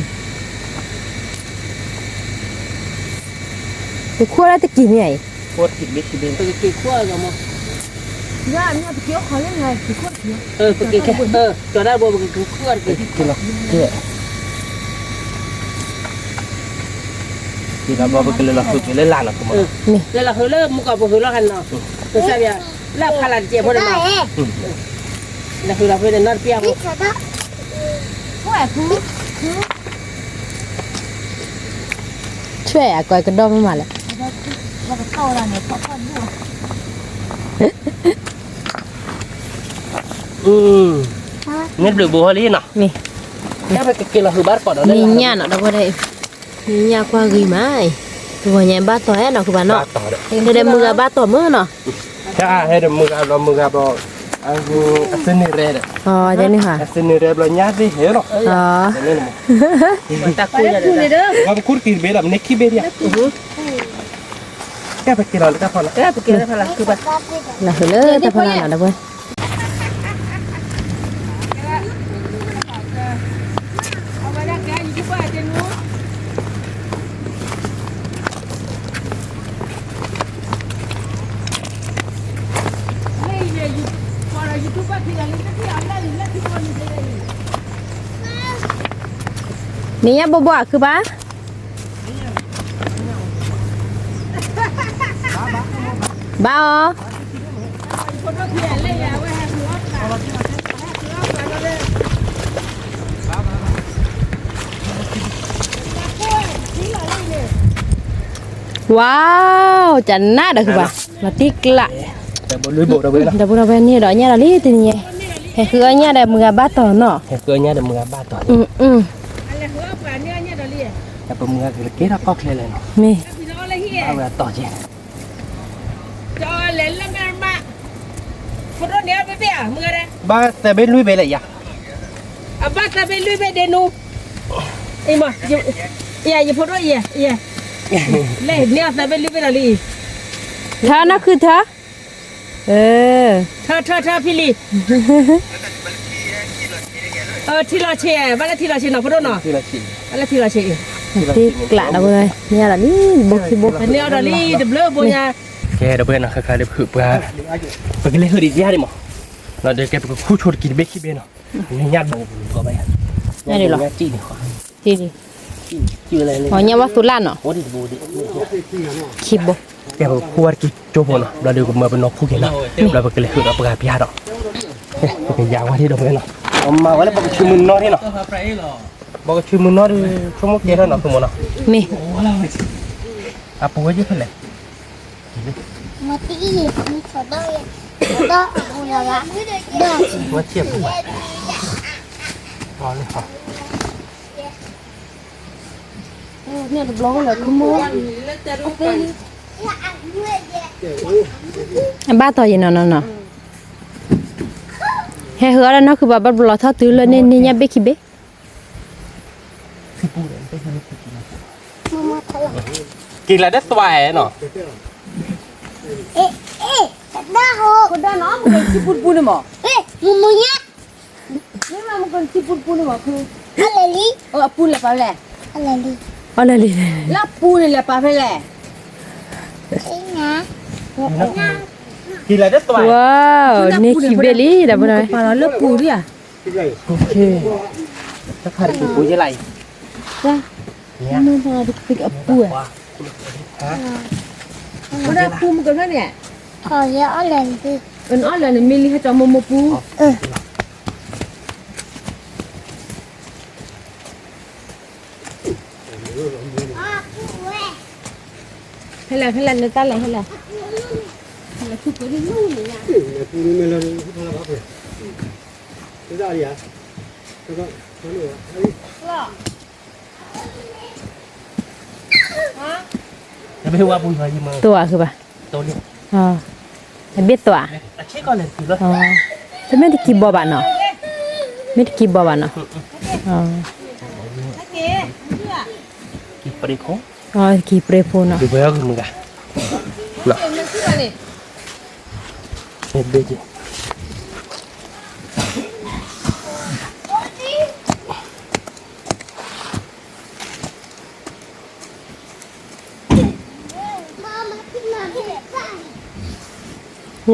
ၤ, က့ၤလီၤဘီ ပကလဲၤလီၤဃုာ်က့ၤလၢလာ်နီၤ, လဲၤလီၤဃုာ်လၢမူကီၢ်ပဃုာ်လီၤခါနီၤ, ကစၢ်ယွၤ, လၢအဖးလၢ်တကဲးဖိန့ၣ်နီၤ, လဲၤဃုာ်လီၤဖဲန့ၣ်နီတပျၢ်ဖိ, ဖဲ ထွဲအကီၢ်ကဒီမးမးလဲၣ်. န့ၣ်ဘျုးဘိဟီလံနီၤ, မ့ၢ်ညၣ်နီၤ ဒီပုၢ်ဝဲၢ်, မ့ၢ်ညၣ်ကွၢ်ဂ့ၤမး, တဂီၤညါဘၣ်တီၢ်နီၤ ဃုဘၣ်နီၤ, တဲဒဲးမုၢ်ဂၤဘၣ်တီၢ်မးနီၤ, ဟဲဒဲးမုၢ်ဂၤဘျီ မုၢ်ဂၤဘျီ, အသန့ၤရဲဒီး, အသန့ၤရဲဘျီညါသ့ၣ်ဟဲလီၤ, ပခိၣ်တက့ၤတဘ့ၣ်လီၤ မ့ၢ်ခံဘ့ၣ်ဒံး, ကဲပက့ၤလီၤလၢတၢ်ဖီလာ်, လီၤလၢတၢ်ဖီလာ်နီၤ ဒီပုၢ်ဝဲၢ်. န့ၣ်ညါဘိဘိအခုဘၣ်, ဘၣ်အီၤ ဝါ, ကနၣ်ဒီးဃုဘၣ်, မၤတံၢ်ကျး, ဒီပုၢ်ဝဲၢ်န့ၣ်ဒီးညၣ်ဒီးလံတနံၤ, ဟဲဃုအီၣ်ညၣ်ဒီးမုၢ်ဂၤဘၣ်တီၢ်နီၤ, ဟဲဃုအီၣ်ညၣ်ဒီးမုၢ်ဂၤဘၣ်တီၢ်, ပမုၢ်ဂၤက့ၤတကဲထီၣ်ကီၢ်ချဲလဲၣ်နီၤ, မ့ၢ်, အဝဲတီၢ်က့ၤ ဘၣ်သၢဘ့ၣ်လွံၢ်ဘ့ၣ်လဲၣ်ယၤ, အဘၣ်သၢဘ့ၣ်လွံၢ်ဘ့ၣ်ဒ့နူ, အံၤမ့ၢ်, ယဖိဒိၣ်အံၤ, လဲၣ်န့ၢ်အီၤသၢဘ့ၣ်လွံၢ်ဘ့ၣ်ဒီးလံ, ထါနီၢ်ခုထါ, ထါထါထါဖံလံၤ, ထံလီၤဆံး, ဘၣ်လၢထံလီၤဆံးနီၤ ဖိဒိၣ်နီၤ, ဘၣ်လၢထံလီၤဆံး, တံၢ်ကျးဒီပုၢ်ဝဲၢ်, န့ၢ်အီၤဒီးလံတဘျုးဘိညါ, ကဲဒီပုၢ်ဝဲၢ်နီၤ ဃၣ်ဃၣ်ဒီးပ, ပကလဲၤဟုၣ်ဒံးယါဒံးမး, ဒီးကဲပကခူၣ်ဆိတကံၤတဘ့ၣ်ခံဘ့ၣ်နီၤ, န့ၢ်ညၣ်ဘိဘိဘၣ်ယါ, ညၣ်လီၤ, ညၣ်ဝါသူလၢ်နီၤ, ခံဘိ, ကဲပကခူၣ်ဝဲတကံၤကၠိဖိနီၤ ဘျီဒီးကမၤပနီၢ်ခိက့ၤနီၤ, ဘျီပကလဲၤဟုၣ်ဒီးပှၤပျၢ်ဒီး, ပကယၤဝဲဒံးဒီပုၢ်ဝဲၢ်နီၤ, မၤဝဲလၢပကဆူမုၢ်နီၢ်ဒံးနီၤ, ပကဆူမုၢ်နီၢ်ဒီး, ဆိကမိၣ်ကဲထီၣ်နီၤ ဖိမုၣ်နီၤ, မ့ၢ်, အပူၤဝဲယဖဲလဲၣ်, မတအံၤ, မတအံၤ, မတအံၤ, အဘၣ်တီၢ်ယံၤနီၤနီၤနီၤ, ဟဲဃုအီၣ်ဒီးနီၢ်ခုဘၣ် ဘၣ်ဘျီထီၣ်တုၤလၢန့ၣ်န့ၢ်ညၣ်ဘ့ၣ်ခံဘ့ၣ် က့ၤလၢဒဲးသွဲနီၤ, ကဒၣ်နီၤ မ့ၢ်က့ၤဆံပူတပူန့ၣ်မး, မ့ၢ်မ့ၢ်ညါ, မ့ၢ်မ့ၢ်က့ၤဆံပူတပူန့ၣ်မး, အပူၤလဲၤပာ်ဖဲလဲၣ်, အလဲၤလံ, လၢအပူၤန့ၣ်လဲၤပာ်ဖဲလဲၣ်, က့ၤလၢဒဲးသွဲ, န့ၢ်ခံဘ့ၣ်လံ ဒီပုၢ်ဝဲၢ်, ပာ်လီၤလၢပူၤဒံးဧါ, တခါတက့ၤပူၤယဲလၢအံၤ, အပူၤ, ဝဲဒၣ်ပူၤမ့ၢ်ကဖျၢၣ်န့ၣ်, အီၣ်လဲၤန့ၣ် မ့ၢ်လံဟဲကၠီမိၢ်မိၢ်ပူၤ ဖဲလဲၣ် ဖဲလဲၣ် နတၢ်လဲၣ် ဖဲလဲၣ်, သွဲဃုဘၣ်, အဘ့ၣ်သွဲ, တမ့ၢ်တကံၢ်ဘီဘၣ်နီၤ, မ့ၢ်တကံၢ်ဘီဘၣ်နီၤ, ကံၢ်ပြ့ဖိနီၤ,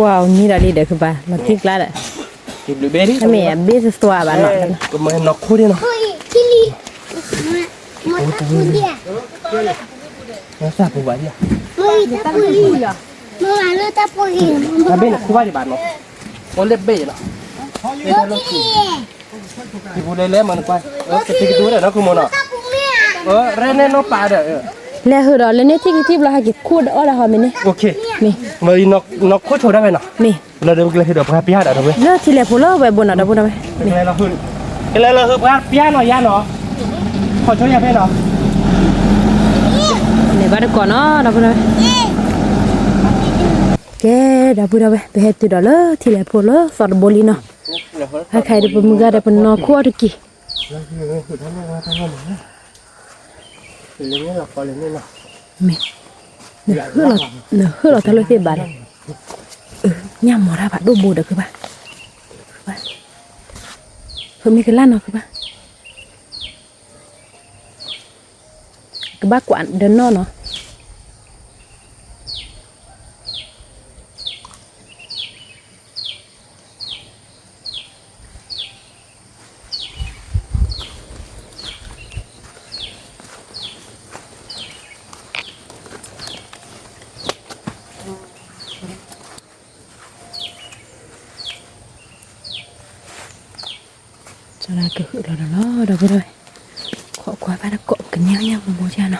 ဝါ နံၤဒီးလံဒီးကဘၣ် လီၤတံၢ်ကျါဒီး, တမ့ၢ်အဘ့ၣ်သွဲဘၣ်နီၤ, ကမၤနီၢ်ခိဒံးနီၤ, တဘ့ၣ်နခိဘၣ်ဒံးဘၣ်နီၤ, အိၣ်လၢဘ့ၣ်နီၤ, ထံပူၤလဲၤလဲၤမးနကွၢ်, ကသံၣ်ကဒူဒီးနီၢ်ခိမးနီၤ, ရဲၣ်န့ၣ်နီၢ်ပၢ်ဒီး, လဲၤဟုၣ်ဒီးလၢန့ၣ်ထံၣ်ကထံၣ်ဘျီဟဲက့ၤခူၣ်ဒီးအီၣ်ဒီးဟီမ့ၢ်န့ၣ်, မ့ၢ်, နီၢ်ခိၣ်ဆိဒၣ်ဝဲနီၤ, မ့ၢ်, လၢဒၢးကလဲၤဟုၣ်ဒီးပှၤပျၢ်ဒီးဝဲ, လၢထံလဲၤဖိလၢဝဲဘိနီၤဒီပုၢ်ဒီဝဲၢ်, ကလဲၤလီၤဟုၣ်ပှၤပျၢ်နီၤယါနီၤ, ခီဆိယၤဖဲနီၤ, န့ၣ်ဘၣ်တကိးနီၤဒီပုၢ်ဒီဝဲၢ်, ကဲ, ဒီပုၢ်ဒီဝဲၢ် ပဟဲတုၤဒီးလၢထံလဲၤဖိလၢသီတဘိလံနီၤ, ဟဲခါအံၤဒီးပမုၢ်ဂၤဒီးပနီၢ်ခိၣ်အီၣ်တက့ၢ် မ့ၢ်, နဟုၣ်လီၤတၢ်လၢသ့ၣ်ဘၣ်ဒီး, ညၣ်မီၤတၢ်ဘၣ်ဒိၣ်ဘိဒီးခုဘၣ်, ခုဘၣ်, ဖုမ့ၢ်ကလၢ်နီၤခုဘၣ်, ကဘၣ်ကွၢ်ဒီးနီၢ်နီၤ ကဟုၣ်လီၤဒီးလီၤဒီပုၢ်ဒီဝဲၢ်, ခိးကွၢ်ဘၣ်တကိးကညီညါမူမူဒ်နီၤ,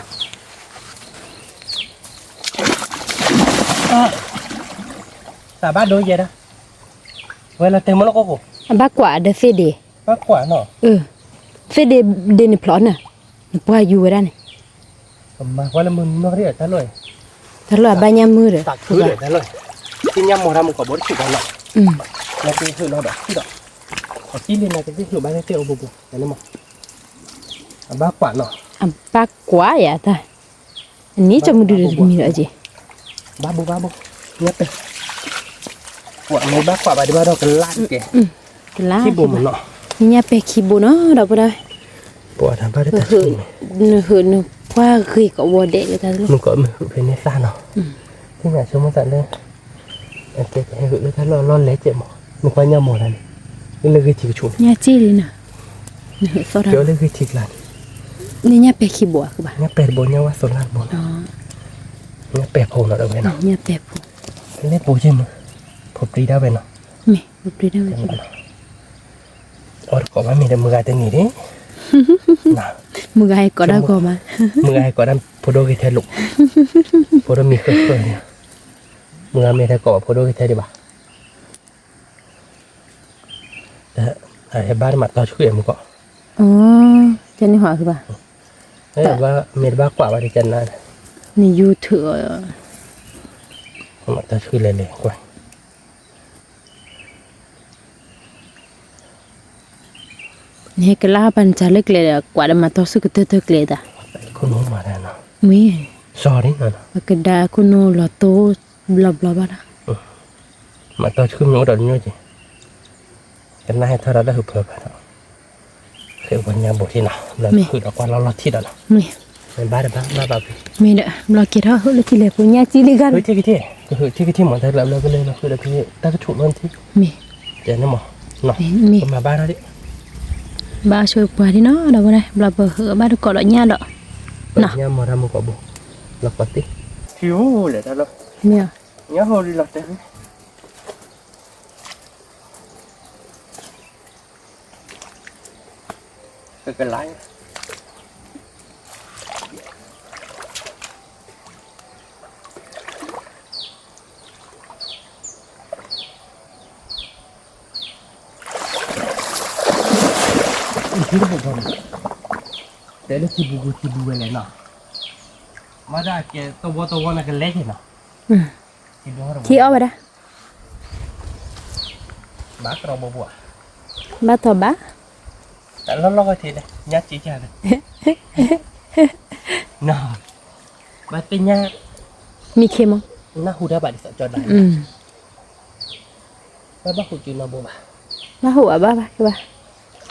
သးဘၣ်ဒိယဲဒၣ်, ဝဲလီၤတဲာ်မ့ၢ်လီၤကီၢ်ကိး, အဘၣ်ကွၢ်ဒီးသ့ၣ်ဒ့, ဘၣ်ကွၢ်နီၤ, သ့ၣ်ဒ့ဒ့န့ၣ်ဖျိးန့ၣ်, နပှၢ်ယူၤဝဲဒၣ်န့ၣ် ကမၤကွၢ်လၢမုၢ်နီၢ်ရံၣ်တၢ်လီၢ်, တၢ်လီၢ်အဘၣ်ညၣ်မုၢ်ဒီး, တၢ်လီၢ်, သ့ၣ်ညါမီၤတၢ်မုၢ်ကီးဘိတဆူၣ်ဘၣ်နီၤ, နကဟုၣ်လီၤဒီးထံၣ်ဒီး, အကံလံနၤကသ့ၣ်ဟုၣ်ဘၣ်သ့ၣ်သ့ၣ်အိၣ်ဘိဘိ, န့ၣ်မး, အဘၣ်ကွၢ်နီၤ, အဘၣ်ကွၢ်ယၤတၢ်, အနံၣ်ကမုၢ်ဒုးတမံၤဒီးအက့ၢ်, ဘၣ်ဘိဘၣ်ဘိ, ညၣ်ပဲာ်, ကွၢ်မ့ၢ်ဘၣ်ကွၢ်ဘၣ်ဒံးဘၣ်ဒီးကလါတက့ၢ်, ကလါ, ခံဘိမ့ၢ်နီၤ, ညၣ်ပဲာ်ခံဘိနီၤဒီပုၢ်ဒီဝဲၢ် ပှၤတၢ်ဘၣ်တၢ်, နဟုၣ်နပှၢ်ဂ့ၤကဝီၤဒဲးလၢတၢ်လီၢ်, မုၢ်ကီးမ့ၢ်ဟုၣ်ဖဲန့ၣ်သၣ်နီၤ, သ့ၣ်ညါဆိကမိၣ်သးလၢ, အကဲကဟဲဟုၣ်လၢတၢ်လီၢ်လီၢ်လဲၤကဲးမး, နကွၢ်ညၣ်မီၤတၢ်န့ၣ်, လၢဂ့ၤထံကဆူၣ်န့ၣ်, ညၣ်က့ၢ်လံနီၤ, နဟုၣ်သီၣ်တၢ်, ကဲလၢဂ့ၤထံကျါန့ၣ်, နညၣ်ပဲာ်ခံဘိဧါဘၣ်, ညၣ်ပဲာ်တဘိညၣ်ဝါသိလါတဘိနီၤ, ညၣ်ပဲာ်ဖိနီၤဒီပုၢ်ဝဲၢ်နီၤ, ညၣ်ပဲာ်ဖိ, လၢပိာ်က့ၢ်မး, ဖိပျံၤဒၣ်ဝဲနီၤ, မ့ၢ်, ဖိပျံၤဒၣ်ဝဲ အီၣ်တကိးဘၣ်မ့ၢ်ဒီးမုၢ်ဂၤတန့ၢ်ဒံး, မုၢ်ဂၤဟဲကိးဒၣ်ကိးမး, မုၢ်ဂၤဟဲကိးဒၣ်ဖိဒိၣ်ဂ့ၤထဲလိာ်, ဖိဒိၣ်မံၤဃၢဃၢန့ၣ်, မုၢ်ဂၤမ့ၢ်ဟဲကိးဘၣ်ဖိဒိၣ်ဂ့ၤထဲဒံးဘၣ်, ဟဲဘၣ်တမၤတီဆှုၣ်မုၢ်ကီး, ကန့ၢ်ဟီၣ်ဃုဘၣ်, မ့ၢ်တဘၣ်ကွၢ်ဘၣ်ဒီးကနၤ, နယူၤထုးအီၤ, မၤတီဆှုၣ်လဲၤလဲၤကွၢ် နဟဲကလါပှၤနစၢ်လၢကျဲဒီး ကွၢ်ဒီးမၤတီဆှုၣ်ကတၢၢ်တၢၢ်ကျဲတၢ်, မ့ၢ်, ပကဒါခိၣ်နူာ်လီၤတိဘျီဘျီဘၣ်ဒီး, မၤတီဆှုၣ်မ့ၢ်အိၣ်ဒီးတညီက့ၤ, ကနၣ်ဟဲထီၣ်ဒီးလၢဟုးဖၢဖးဒီး, ဃ့ဝဲညါဘိထံနီၤ, ဘျီဟုးဒီးကွၢ်လီၤလီၤထံဒီးနီၤ, မ့ၢ်, ဘၣ်တဘၣ်ဘၣ်ဘၣ်, မ့ၢ်ဒီး ဘျီက့ၤထီၣ်ဟုးလၢထံလဲၤပူၤညါကံလံဂၤ, ထံကထံ, ကဟုးထံကထံမး တၢ်လၢဘျီကလဲၤလီၤဟုးဒီးဖဲတၢ်ကဆူးလီၤထံ, မ့ၢ်, ကဲန့ၣ်မး, မ့ၢ်, ပမၤဘၣ်ထီၣ်ဒံး, ဘၣ်ဆိပှၤဒံးနီၤ ဒီးဝဲဒၣ် ဘျီပဟုးဘၣ်တကိးဒီးညၣ်ဒီး, ညၣ်မီၤတၢ်မူကီးဘိ, လီၤပှၤသ့, ထံအိၣ်လဲၣ်တၢ်လီၤ, မ့ၢ်, ညၣ်ဟိလီၤတဲာ် ကကလါ, တဲလၢထံပူၤပူၤထံပူၤဝဲလဲၣ်နီၤ, မ့ၢ်ဒၣ်ကဲတဝီတဝီနကလဲၤက့ၤနီၤ, ထံအီၣ်ဝဲဒၣ် ဘၣ်တြီဘိဘိ, ဘၣ်တြီဘၣ်, တၢ်လီၢ်လီၢ်ဝဲထံန့ၣ် ညၣ်က့ၤကၢ်န့ၣ်, ဘၣ်သ့ၣ်ညါ, မံခ့မး, နၢ်ဟူတၢ်ဘၣ်ဒ်သိးကၠီဒၣ်, ဘၣ်ဘၣ်ဟူးက့ၤနီၢ်ဘိဘၣ်, ဘၣ်ဟူးဘၣ်ဘၣ်ဘၣ်က့ၤဘၣ်,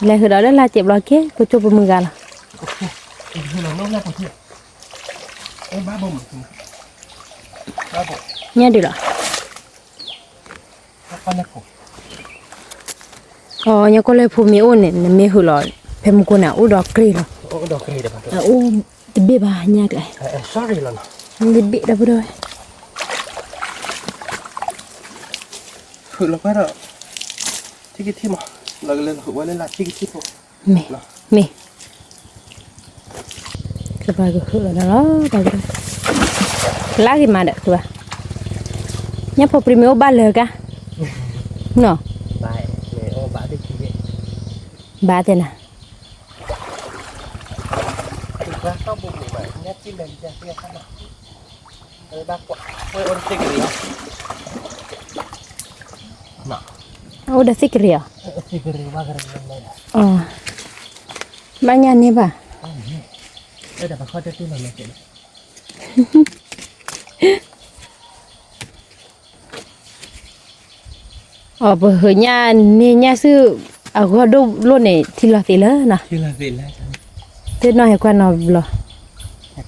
လဲၤဟုးဒီးလၢလါစဲးဘျီက့ၤ ပကၠိပမုၢ်ဂၤလီၤ, ညၣ်ဒုးလီၤ အီ ညီကီၢ်လဲၢ်ဖိမ့ၢ်အိၣ်န့ၣ် နမ့ၢ်ဟုးလီၤ ဖဲမူခိၣ်န့ၣ် အိၣ်ဒီးကြ့ၢ်လီၤ, အိၣ်တဘ့ၣ်ဘၣ်ညၣ်ကျဲ, တဘ့ၣ်ဒီပုၢ်ဒီဝဲၢ်, ဟုးလီၤကွၢ်ဒီး ထံကထံမး, လီၤကလဲၤဟုးဝဲလၢလၢထံကထံဖိ, မ့ၢ်, မ့ၢ်, က ကဘၣ်ကဟုၣ်လီၤဒီးလီၤ, ကလါက့ၤမးဒီးကဘၣ်, ညၣ်ဖိပြံမ့ၢ်အိၣ်ဘၣ်လၢကါ, နီၤ, ဘၣ်တဲနၤ, အိၣ်ဒီးသ့ၣ်ကရံၣ်အီၤ, ဘၣ်ညၣ်န့ၢ်ဘၣ်, အီၤ ပဟၢညၣ်န့ၢ်ညၣ်ဆူၣ် အဂီၢ်ဒိၣ်လိၣ်န့ၣ် ထံလီၤသ့လၢနီၤ, သ့ၣ်နီၣ်ဟဲကွၢ်နီၤဘျီ, ခီၣ်တုၢ်လီၤဘၣ်ဘ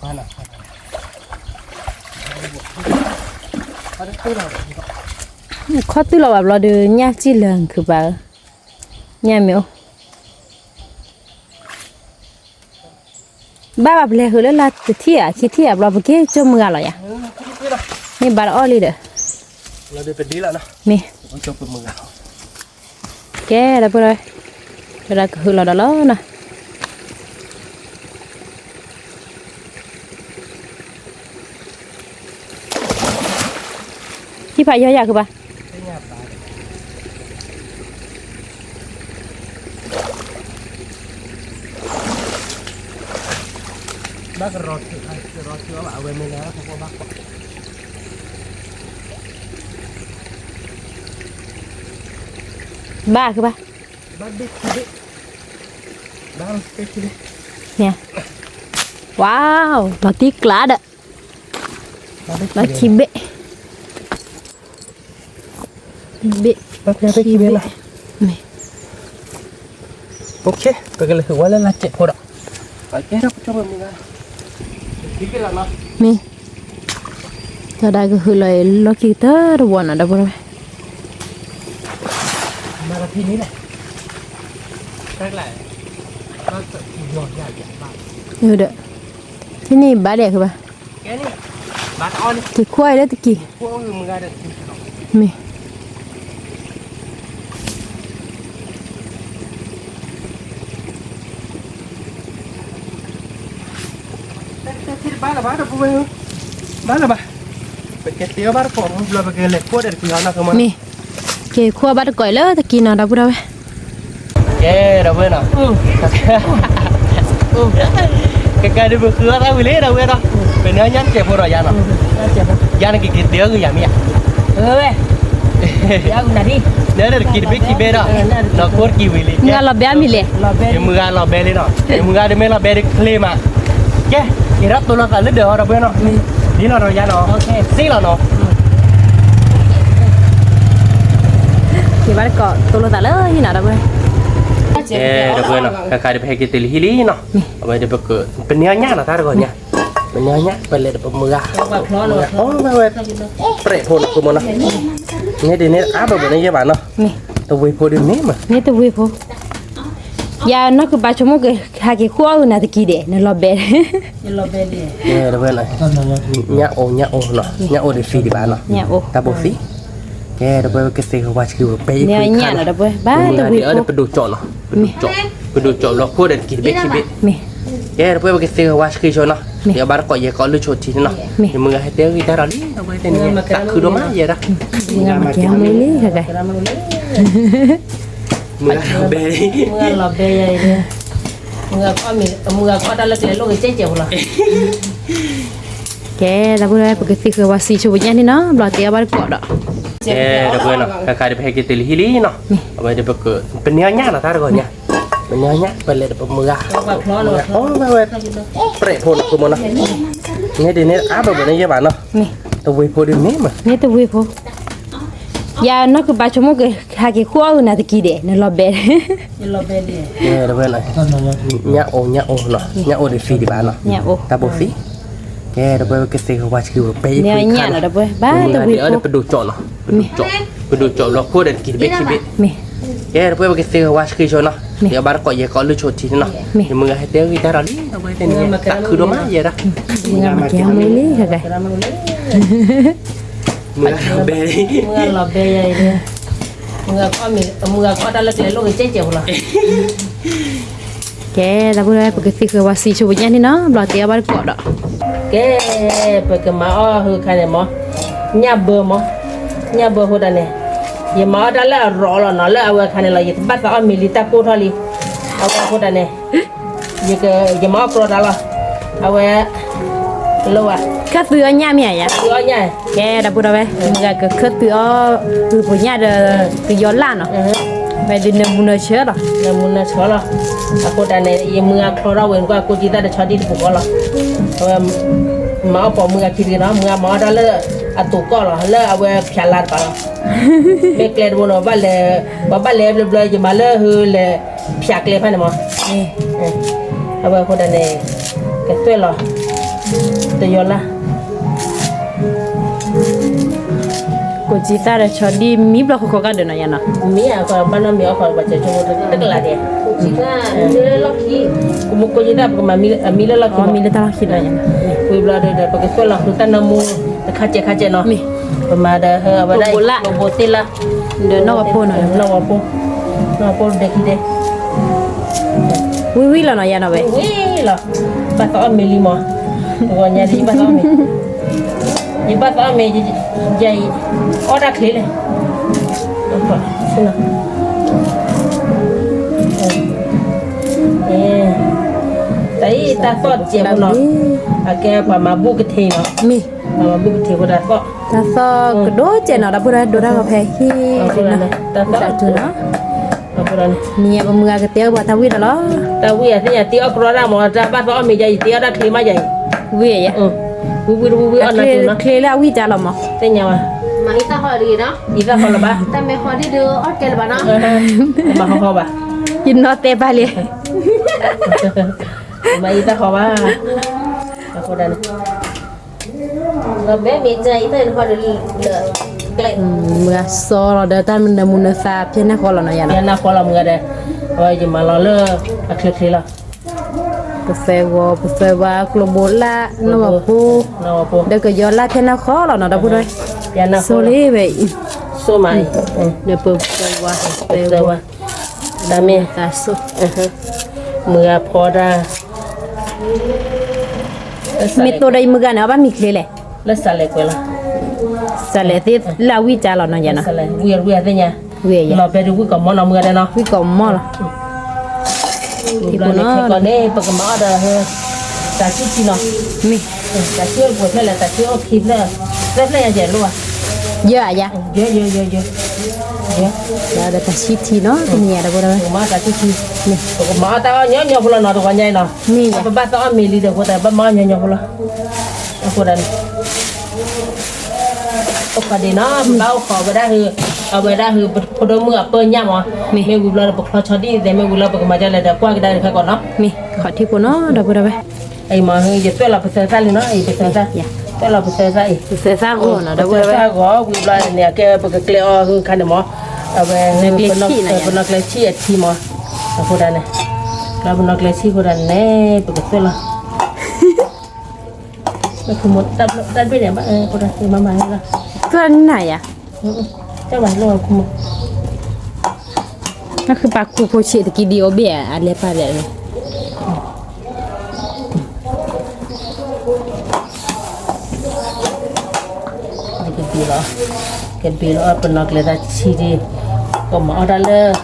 ျီဒီး ညၣ်စံၣ်လၢခုးပၢ်ဧၢ, ညၣ်မ့ၢ်အိၣ် ဘၣ်ဘၣ်ပလဲၤဃုာ်လၢလါတထံၣ်ဧါ ခံထံၣ်ဧါဘျီ ပက့ၤကၠိမုၢ်ဂၤလီၤယၤ, မ့ၢ်ဘၣ်တအီၣ်လံဒီး, မ့ၢ်, ကဲဒီပုၢ်ဒီဝဲၢ်, ဝဲဒၣ်ကဟုၣ်လီၤဒီးလီၤနီၤ. ဟံၣ်ဖးယီၤယၤကဘၣ်, ဘၣ်ကရီ, ဘၣ်ကဘၣ်, ဝါ, လီၤတံၢ်ကျါဒီး, လီၤခံဘ့ၣ်, ဘ့ၣ်, ပကလဲၤဃုဝဲလၢလၢစဲးဖိဒီး, မ့ၢ်, တၢ်ဒၣ်ကဟုၣ်လီၤအံၤ လီၢ်ခံကတၢၢ်တဝီနီၤ ဒီပုၢ်ဒီဝဲၢ်, ဒီး, ဖဲန့ၣ်ဘၣ်ဒဲးကဘၣ်, က့ၤခိၣ်အံၤလၢတကံၢ်, မ့ၢ် ဘၣ်လၢၤဘၣ်, ပကတဲဘၣ်တကိး, မ့ၢ်, က့ၤခိၣ်ဘၣ်တကိးအံၤလၢတကံၢ်နီၤ ဒီပုၢ်ဒီဝဲၢ်, ကဲ ဒီပုၢ်ဝဲၢ်နီၤ, ကကးဒုးပဃုအီၣ်တၢ်ဝံၤလံ ဒီပုၢ်ဝဲၢ်နီၤ, ပန့ၢ်ညၣ်တစဲးဖိဒီးယၤနီၤ, ယၤနက့ၤက့ၤတဲအီၣ်ဂ့ၤယၤမ့ၢ်ဧါ, နတကံၢ်တဘ့ၣ်ခံဘ့ၣ်ဒီး, နီၢ်ခိတကံၢ်ဝံၤလံ, မုၢ်ဂၤလီၤဘဲမံၤလဲၣ်, ယမုၢ်ဂၤလီၤဘဲလံနီၤ, ယမုၢ်ဂၤတမ့ၢ်လီၤဘဲဒ်ချ့မး, ကဲ, က့ၤထီၣ်တိလိာ်သးလၢဒၢးဟီ ဒီပုၢ်ဝဲၢ်နီၤ, ဒ်လီၤဒီးယၤနီၤ, စ့လီၤနီၤ က့ၤဘၣ်တကိး တိလိာ်သးလၢဟံၣ်နီၤ ဒီပုၢ်ဝဲၢ်, ဒီပုၢ်ဝဲၢ်နီၤ, ခါခါဒ်ပဟဲက့ၤတုၤလၢဟံၣ်လံနီၤ, အဝဲဒ်ပက, ပန့ၢ်အီၣ်ညၣ်နီၤ တၢ်တဂီၤညါ, ပန့ၢ်အီၣ်ညၣ် ပလဲၤဒီးပမုၢ်ဂၤ, အီၣ်ဝဲ, ပြဲးဖိနီၤ ကမနီၤ, န့ၣ်ဒ်န့ၣ်အါဘၣ်ဘၣ်န့ၣ်ယဲဘၣ်နီၤ, တဝ့ၢ်ဖိဒ်န့ၣ်မး, န့ၣ်တဝ့ၢ်ဖိ, ယၤနီၢ်ကပာ်ဆိကမိၣ်က့ၤ ဟးက့ၤဃုအီၣ်ဂ့ၤနၤတကံၢ်ဒဲး နလီၤဘဲ ညၣ်အိၣ် ညၣ်အိၣ်နီၤ, ညၣ်အိၣ်ဒ်သံဒံးဘၣ်နီၤ, တၢ်ဘိသံ, ကဲ ဒီပုၢ်ဝဲၢ် ပကသ့ဂ့ၤဝါဆှံဝဲပဲယခွံခါနီၤ, ပဒိၣ်ကၠီၣ်နီၤ, ပဒိၣ်ကၠီၣ်, ပဒိၣ်ကၠီၣ်ဘျီခိၣ်ဒီးတကံၢ်တဘ့ၣ်ခံဘ့ၣ်, ကဲ ဒီပုၢ်ဝဲၢ် ပကသ့ဂ့ၤဝါဆှံဆိနီၤ, ယဘၣ်တကိးယဲကိးလၢဆိထံန့ၣ်နီၤ, ယမုၢ်ဂၤဟဲတဲဂ့ၤတၢ်ဒီးလံ ဒီပုၢ်ဝဲၢ်တဲန့ၣ် သးခုဒိၣ်မးယဲဒၣ်, မုၢ်ဂၤမၤကဲမူလံ မုၢ်ဂၤလီၤဘဲလံ, မုၢ်ဂၤလီၤဘဲယၤအံၤ, မုၢ်ဂၤကီၢ်မ့ၢ်အမုၢ်ဂၤကီၢ်တၢ်လၢကျဲလိၣ်ကစဲကဲးဖိလီၤ, ကဲ ဒီပုၢ်ဝဲၢ် ပကသ့ဂ့ၤဝါဆှံဆိပညၣ်န့ၣ်နီၤ, ဘျီတဲအီၣ်ဘၣ်တကိးဒီး, ကဲ ဒီပုၢ်ဝဲၢ်နီၤ, ခါခါဒ်ပဟဲက့ၤတုၤလၢဟံၣ်လံနီၤ, အဝဲဒ်ပက, ပန့ၢ်အီၣ်ညၣ်နီၤ တၢ်တဂီၤညါ, ပန့ၢ်အီၣ်ညၣ် ပလဲၤဒီးပမုၢ်ဂၤ, အီၣ်ဝဲ, ပြဲးဖိနီၤ ကမနီၤ, န့ၣ်ဒ်န့ၣ်အါဘၣ်ဘၣ်န့ၣ်ယဲဘၣ်နီၤ, တဝ့ၢ်ဖိဒ်န့ၣ်မး, န့ၣ်တဝ့ၢ်ဖိ, ယၤနီၢ်ကပာ်ဆိကမိၣ်က့ၤ ဟးက့ၤဃုအီၣ်ဂ့ၤနၤတကံၢ်ဒဲး နလီၤဘဲ ညၣ်အိၣ် ညၣ်အိၣ်နီၤ, ညၣ်အိၣ်ဒ်သံဒံးဘၣ်နီၤ, တၢ်ဘိသံ, ကဲ ဒီပုၢ်ဝဲၢ် ပကသ့ဂ့ၤဝါဆှံဝဲပဲယခွံခါနီၤ, မုၢ်ဂၤဒ်အီၤဒီးပဒိၣ်ကၠီၣ်နီၤ, ပဒိၣ်ကၠီၣ်, ပဒိၣ်ကၠီၣ်ဘျီခိၣ်ဒီးတကံၢ်တဘ့ၣ်ခံဘ့ၣ်, ကဲ ဒီပုၢ်ဝဲၢ် ပကသ့ဂ့ၤဝါဆှံဆိနီၤ, ယဘၣ်တကိးယဲကိးလၢဆိထံန့ၣ်နီၤ, ယမုၢ်ဂၤဟဲတဲဂ့ၤတၢ်ဒီးလံ ဒီပုၢ်ဝဲၢ်တဲန့ၣ် သးခုဒိၣ်မးယဲဒၣ်, မုၢ်ဂၤမၤကဲမူလံ မုၢ်ဂၤလီၤဘဲလံ, မုၢ်ဂၤလီၤဘဲယၤအံၤ, မုၢ်ဂၤကီၢ်မ့ၢ်အမုၢ်ဂၤကီၢ်တၢ်လၢကျဲလိၣ်ကစဲကဲးဖိလီၤ, ကဲ ဒီပုၢ်ဝဲၢ်နီၤ, ကဲ ဒီပုၢ်ဝဲၢ် ပကသံဃုာ်ဝဲစံးဆိပညၣ်န့ၣ်နီၤ ဘျီတဲအီၣ်ဘၣ်တကိးဒီး ကဲ ပကမၤအီၣ်ဟူခါန့ၣ်မး ညၣ်ဘၢမး ညၣ်ဘၢအဃိဒၣ်န့ၣ် ယမၤအီၣ်တၢ်လၢအရီလီၤနီၤ လၢအဝဲခါန့ၣ်လီၤ ယတဘၣ်သးအီၣ်မ့ၤလံ တၢ်ကိၢ်ထီၣ်လံ အဝဲအဃိဒၣ်န့ၣ် ယမၤအီၣ်ကြီတၢ်လီၤ အဝဲ လၢဝဲ ခၢၣ်သုးအီၣ်ညၣ်မ့ၢ်ဧါယၤ သုးအီၣ်ညၣ် ကဲ ဒီပုၢ်ဝဲၢ် မုၢ်ဂၤကခၢၣ်သုးအီၣ် သုးဖိညၣ်ဒီး ကယီၤလၣ်နီၤ ဝဲဒုးနၢမူနၢဆၢလီၤ နၢမူနၢဆၢလီၤ အဃိဒၣ်န့ၣ် ယမုၢ်ဂၤချီထီၣ်ဝဲ နကွၢ်ကိးကံသၣ်တဆီဒံၣ်တပူၤဃီလီၤ အဝဲ မၤအီၣ်ပိာ်မုၢ်ဂၤခံတဂ့ၤနီၤ မုၢ်ဂၤမၤအီၣ်တၢ်လၢ အတိၤကီၢ်လီၤ လၢအဝဲဖၠးလါတပၤလီၤ မ့ၢ်ကျဲတဘိန့ၣ် ပဘၣ်လဲၤ ပဘၣ်လဲၤဘျၢဘျၢ ယမၤလၢဟူလဲၤ ဖၠးကျဲဖဲန့ၣ်မး အဝဲအဃိဒၣ်န့ၣ် ကသွဲၣ်လီၤ တယီၤလၢ် ကိးကံသၣ်ဒီးဆီဒံၣ်မံဘျီဃီဃီကဒီးနီၤယၤနီၤ မံအကဘၣ်နီၢ်မံအီၣ်ဃီဘၣ်စၢၤဆိတကလးဒဲး ကိးကံသၣ်ပကမၤမံလၢလီၢ်ခံ မံလၢတၢ်လီၢ်ခံနီၤယၤနီၤ ဝံၤဘျီဒီး ပကသွဲၣ်လီၤဃုတၢ်နၢမူ တခါစဲးခါစဲးနီၤ ပမၤဒီးအဝဲဒၣ် လီၤဘိသ့ၣ်လၢ ဒီးနီၢ်ဝၤပိၢ်နီၤ နီၢ်ဝၤပိၢ် နီၢ်ဝၤပိၢ်ဒဲးခံဒဲး ဝံၤဝံၤလီၤနီၤယၤနီၤဝဲ ဝံၤလီၤ ဘၣ်သးအီၣ်မ့ၤလံမး ပဂီၤညါဒ်ယဘၣ်သးအီၣ်မ့ၤ ယဘၣ်သးအီၣ်မ့ၤ ယအံၤ အီၣ်တၢ်ချ့လဲၣ် တၢ်အံၤတၢ်သီၣ်စဲးဖိနီၤ အကဲပှၤမၤဘူၣ်ကထ့နီၤ မ့ၢ် ပှၤမၤဘူၣ်ကထ့ဖိတၢ်သီၣ် တၢ်သီၣ်ကဒိၣ်စဲးနီၤ ဒီပုၢ်ဝဲၢ်ဒိတၢ်ဂီၤဖဲဟံၣ် တၢ်သီၣ် နံၤညါပမုၢ်ဂၤကတဲအီၣ်ပှၤတၢ်ဝံၣ်ဒီးလီၤ တၢ်ဝံၣ်အသ့ၣ်ညါတ့အီၣ်ကြီဒၣ်မး တၢ်ဘၣ်သးအီၣ်မ့ၤယၤအံၤ တ့အီၣ်တၢ်ချ့မးယၤအံၤ ဝံၣ်ယၤ ဝံၣ်ဝံၣ်တဝံၣ်ဝံၣ်အီၣ်နၤတုၤနီၤ ချ့လၢအဝံၣ်တၢ်လီၤမး သ့ၣ်ညါဝဲ မၤအံသၣ်ဃီလီၤဘၣ် တၢ်မ့ၢ်ဃီဒ်ဒုးအီၣ်ကဲလၢၤဘၣ်နီၤ မၤဃီဃီဘၣ် ယနီၢ်တဲဘၣ်လံ မၤအံသၣ်ဃီဘၣ် အဃိဒၣ်န့ၣ် မုၢ်ဂၤစီၤလီၤ ဒီးတၢ်နၢမူနၢသးဖဲန့ၣ်ဃီလီၤနီၤယၤနီၤ ဖဲန့ၣ်ဃီလီၤမုၢ်ဂၤဒီး အဝဲယမၤလီၤလၢ အချ့ချ့လီၤ ပသၢဂီၤ ပသၢဝါ ကျိဘိလၣ် နီၢ်ဝၤပိၢ် ဒီးကယီၤလၣ်ဖဲန့ၣ်ဃီလီၤနီၤ ဒီပုၢ်ဝဲၢ် ဆိလံဝဲအံၤ ဆိမးအံၤ ဒီးပသၢဝါ ပသၢဝါ တၢ်မ့ၢ် သးဆိ မုၢ်ဂၤဖီတၢ် မ့ၢ်တိၢ်ဒီးယမုၢ်ဂၤန့ၣ် အဘၣ်မံချ့လဲၣ် လၢစးလဲၤကွဲးလီၤ စးလဲၤသ့လၢအဝံၣ်တၢ်လီၤနီၤယၤနီၤ ဝံၣ်ဝံၣ်အသ့ၣ်ညါ ဝံၣ်ယၤ လီၤဘဲဒုးဝံၣ်ကီးမီၢ်နီၤမုၢ်ဂၤဒဲးနီၤ ဝံၣ်ကီးမီၢ်လီၤ ခဲကီးန့ၣ် ပကမၤအီၣ်ဒီး တၤဆံထံနီၤ မ့ၢ် တၤဆံအိၣ်တပှဲၤဖျၢၣ်လဲၣ် တၤဆံအိၣ်ခံဖျၢၣ် သၢဖျၢၣ်ညါယဲၢ်လိၣ်ဘၣ် ယဲၢ်ဧါယၤ ယဲၢ် ယဲၢ် ယဲၢ် ယဲၢ် ဒီးတၤဆံထံနီၤ တနံၤညါဒီပုၢ်ဝဲၢ် ပကမၤအီၣ်တၤဆံထံ ပကမၤအီၣ်တၢ်အီၣ်ညီညီဖိလီၤနီၤ တဂီၤညါအံၤနီၤ မ့ၢ်ယၤ ပဘၣ်သးအီၣ်မ့ၤလံဒီးအဃိသတး ပဘၣ်မၤအီၣ်ညီညီဖိလီၤ အဃိဒၣ်န့ၣ် အိၣ်ခိးဒံးနီၤ ပဘၣ်အိၣ်ခိးဝဲဒၣ်ဟု အဝဲဒၣ်ဟု ဖိဒိၣ်မုၣ်အပၢ်ညၣ်မး မ့ၢ်ဝံၤဘျီဒီး ပချီဆီဒံၣ်သဲး မ့ၢ်ဝံၤလီၤ ပကမၤဒ်လဲၣ်ဒီး ကွၢ်ကဒါတခါကီးနီၤ မ့ၢ်ခီၣ်ထံးဖိနီၤ ဒီပုၢ်ဝဲၢ် အံၤမး ယသွဲၣ်လီၤပသၢသၣ်လံနီၤ အံၤပသၢသၣ် သွဲၣ်လီၤပသၢသၣ်အံၤ ပသၢသၣ်ဂီၤနီၤ ဒီပုၢ်ဝဲၢ် ပသၢသၣ်ဂီၤ ဝံၤဘျီန့ၣ် အကဲပကကျဲအီၤဟုခါန့ၣ်မး အဝဲ ပနီၣ်ကျဲဆံၣ်အထံမး အဃိဒၣ်န့ၣ် လၢပနီၣ်ကျဲဆံၣ်အဃိဒၣ်န့ၣ် ပကသွဲၣ်လီၤ တၢ်ဒွဲၣ်န့ၣ် ဘၣ်အဃိဒၣ် မၤမၤလီၤ သွဲၣ်နၤယၤ တၢ်မၤလီၤခိမ နဃုပာ်ခူဖိဆံးတကံဒံးအိၣ်ဘ့ၣ်အလဲၤပာ်လဲၣ်န့ၣ် ကဘ့ၣ်လီၤ ကဘ့ၣ်လီၤ ပနီၣ်ကျဲသၣ်ဆံးဒံး ကမၤအီၣ်တၢ်လၢ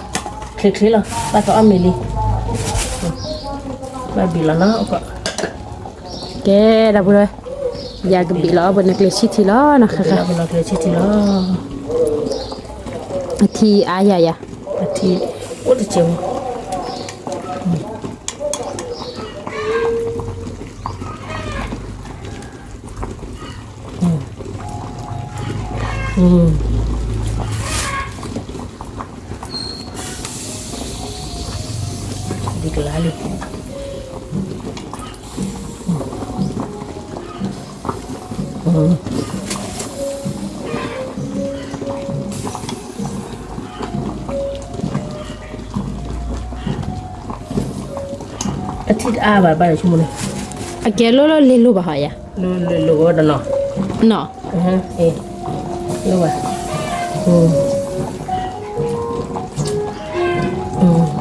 ချ့ချ့လီၤ ဘၣ်သးအီၣ်မ့ၤလံ ဘၣ်ဘ့ၣ်လီၤနီၤ ကဲ ဒီပုၢ်ဝဲၢ် ယၤကဘ့ၣ်လီၤ ပနီၣ်ကျဲဆံၣ်ထံလီၤနီၤ ဃဲဃဲ ပနီၣ်ကျဲဆံၣ်ထံလီၤ အထံအါယၤယၤ အထံ အိၣ်တစဲးမး ဒ်ကလါလံ အထံတအါဘၣ်ဘၣ်ဒီးဆိကမိၣ်န့ၣ် အကဲလိၣ်လိၣ်လ့လိၣ်ဘၣ်ဟီယၤ လိၣ်လိၣ်လိၣ်ဝဲဒီးနီၤ နီၤ လိၣ်ဘၣ် အ အ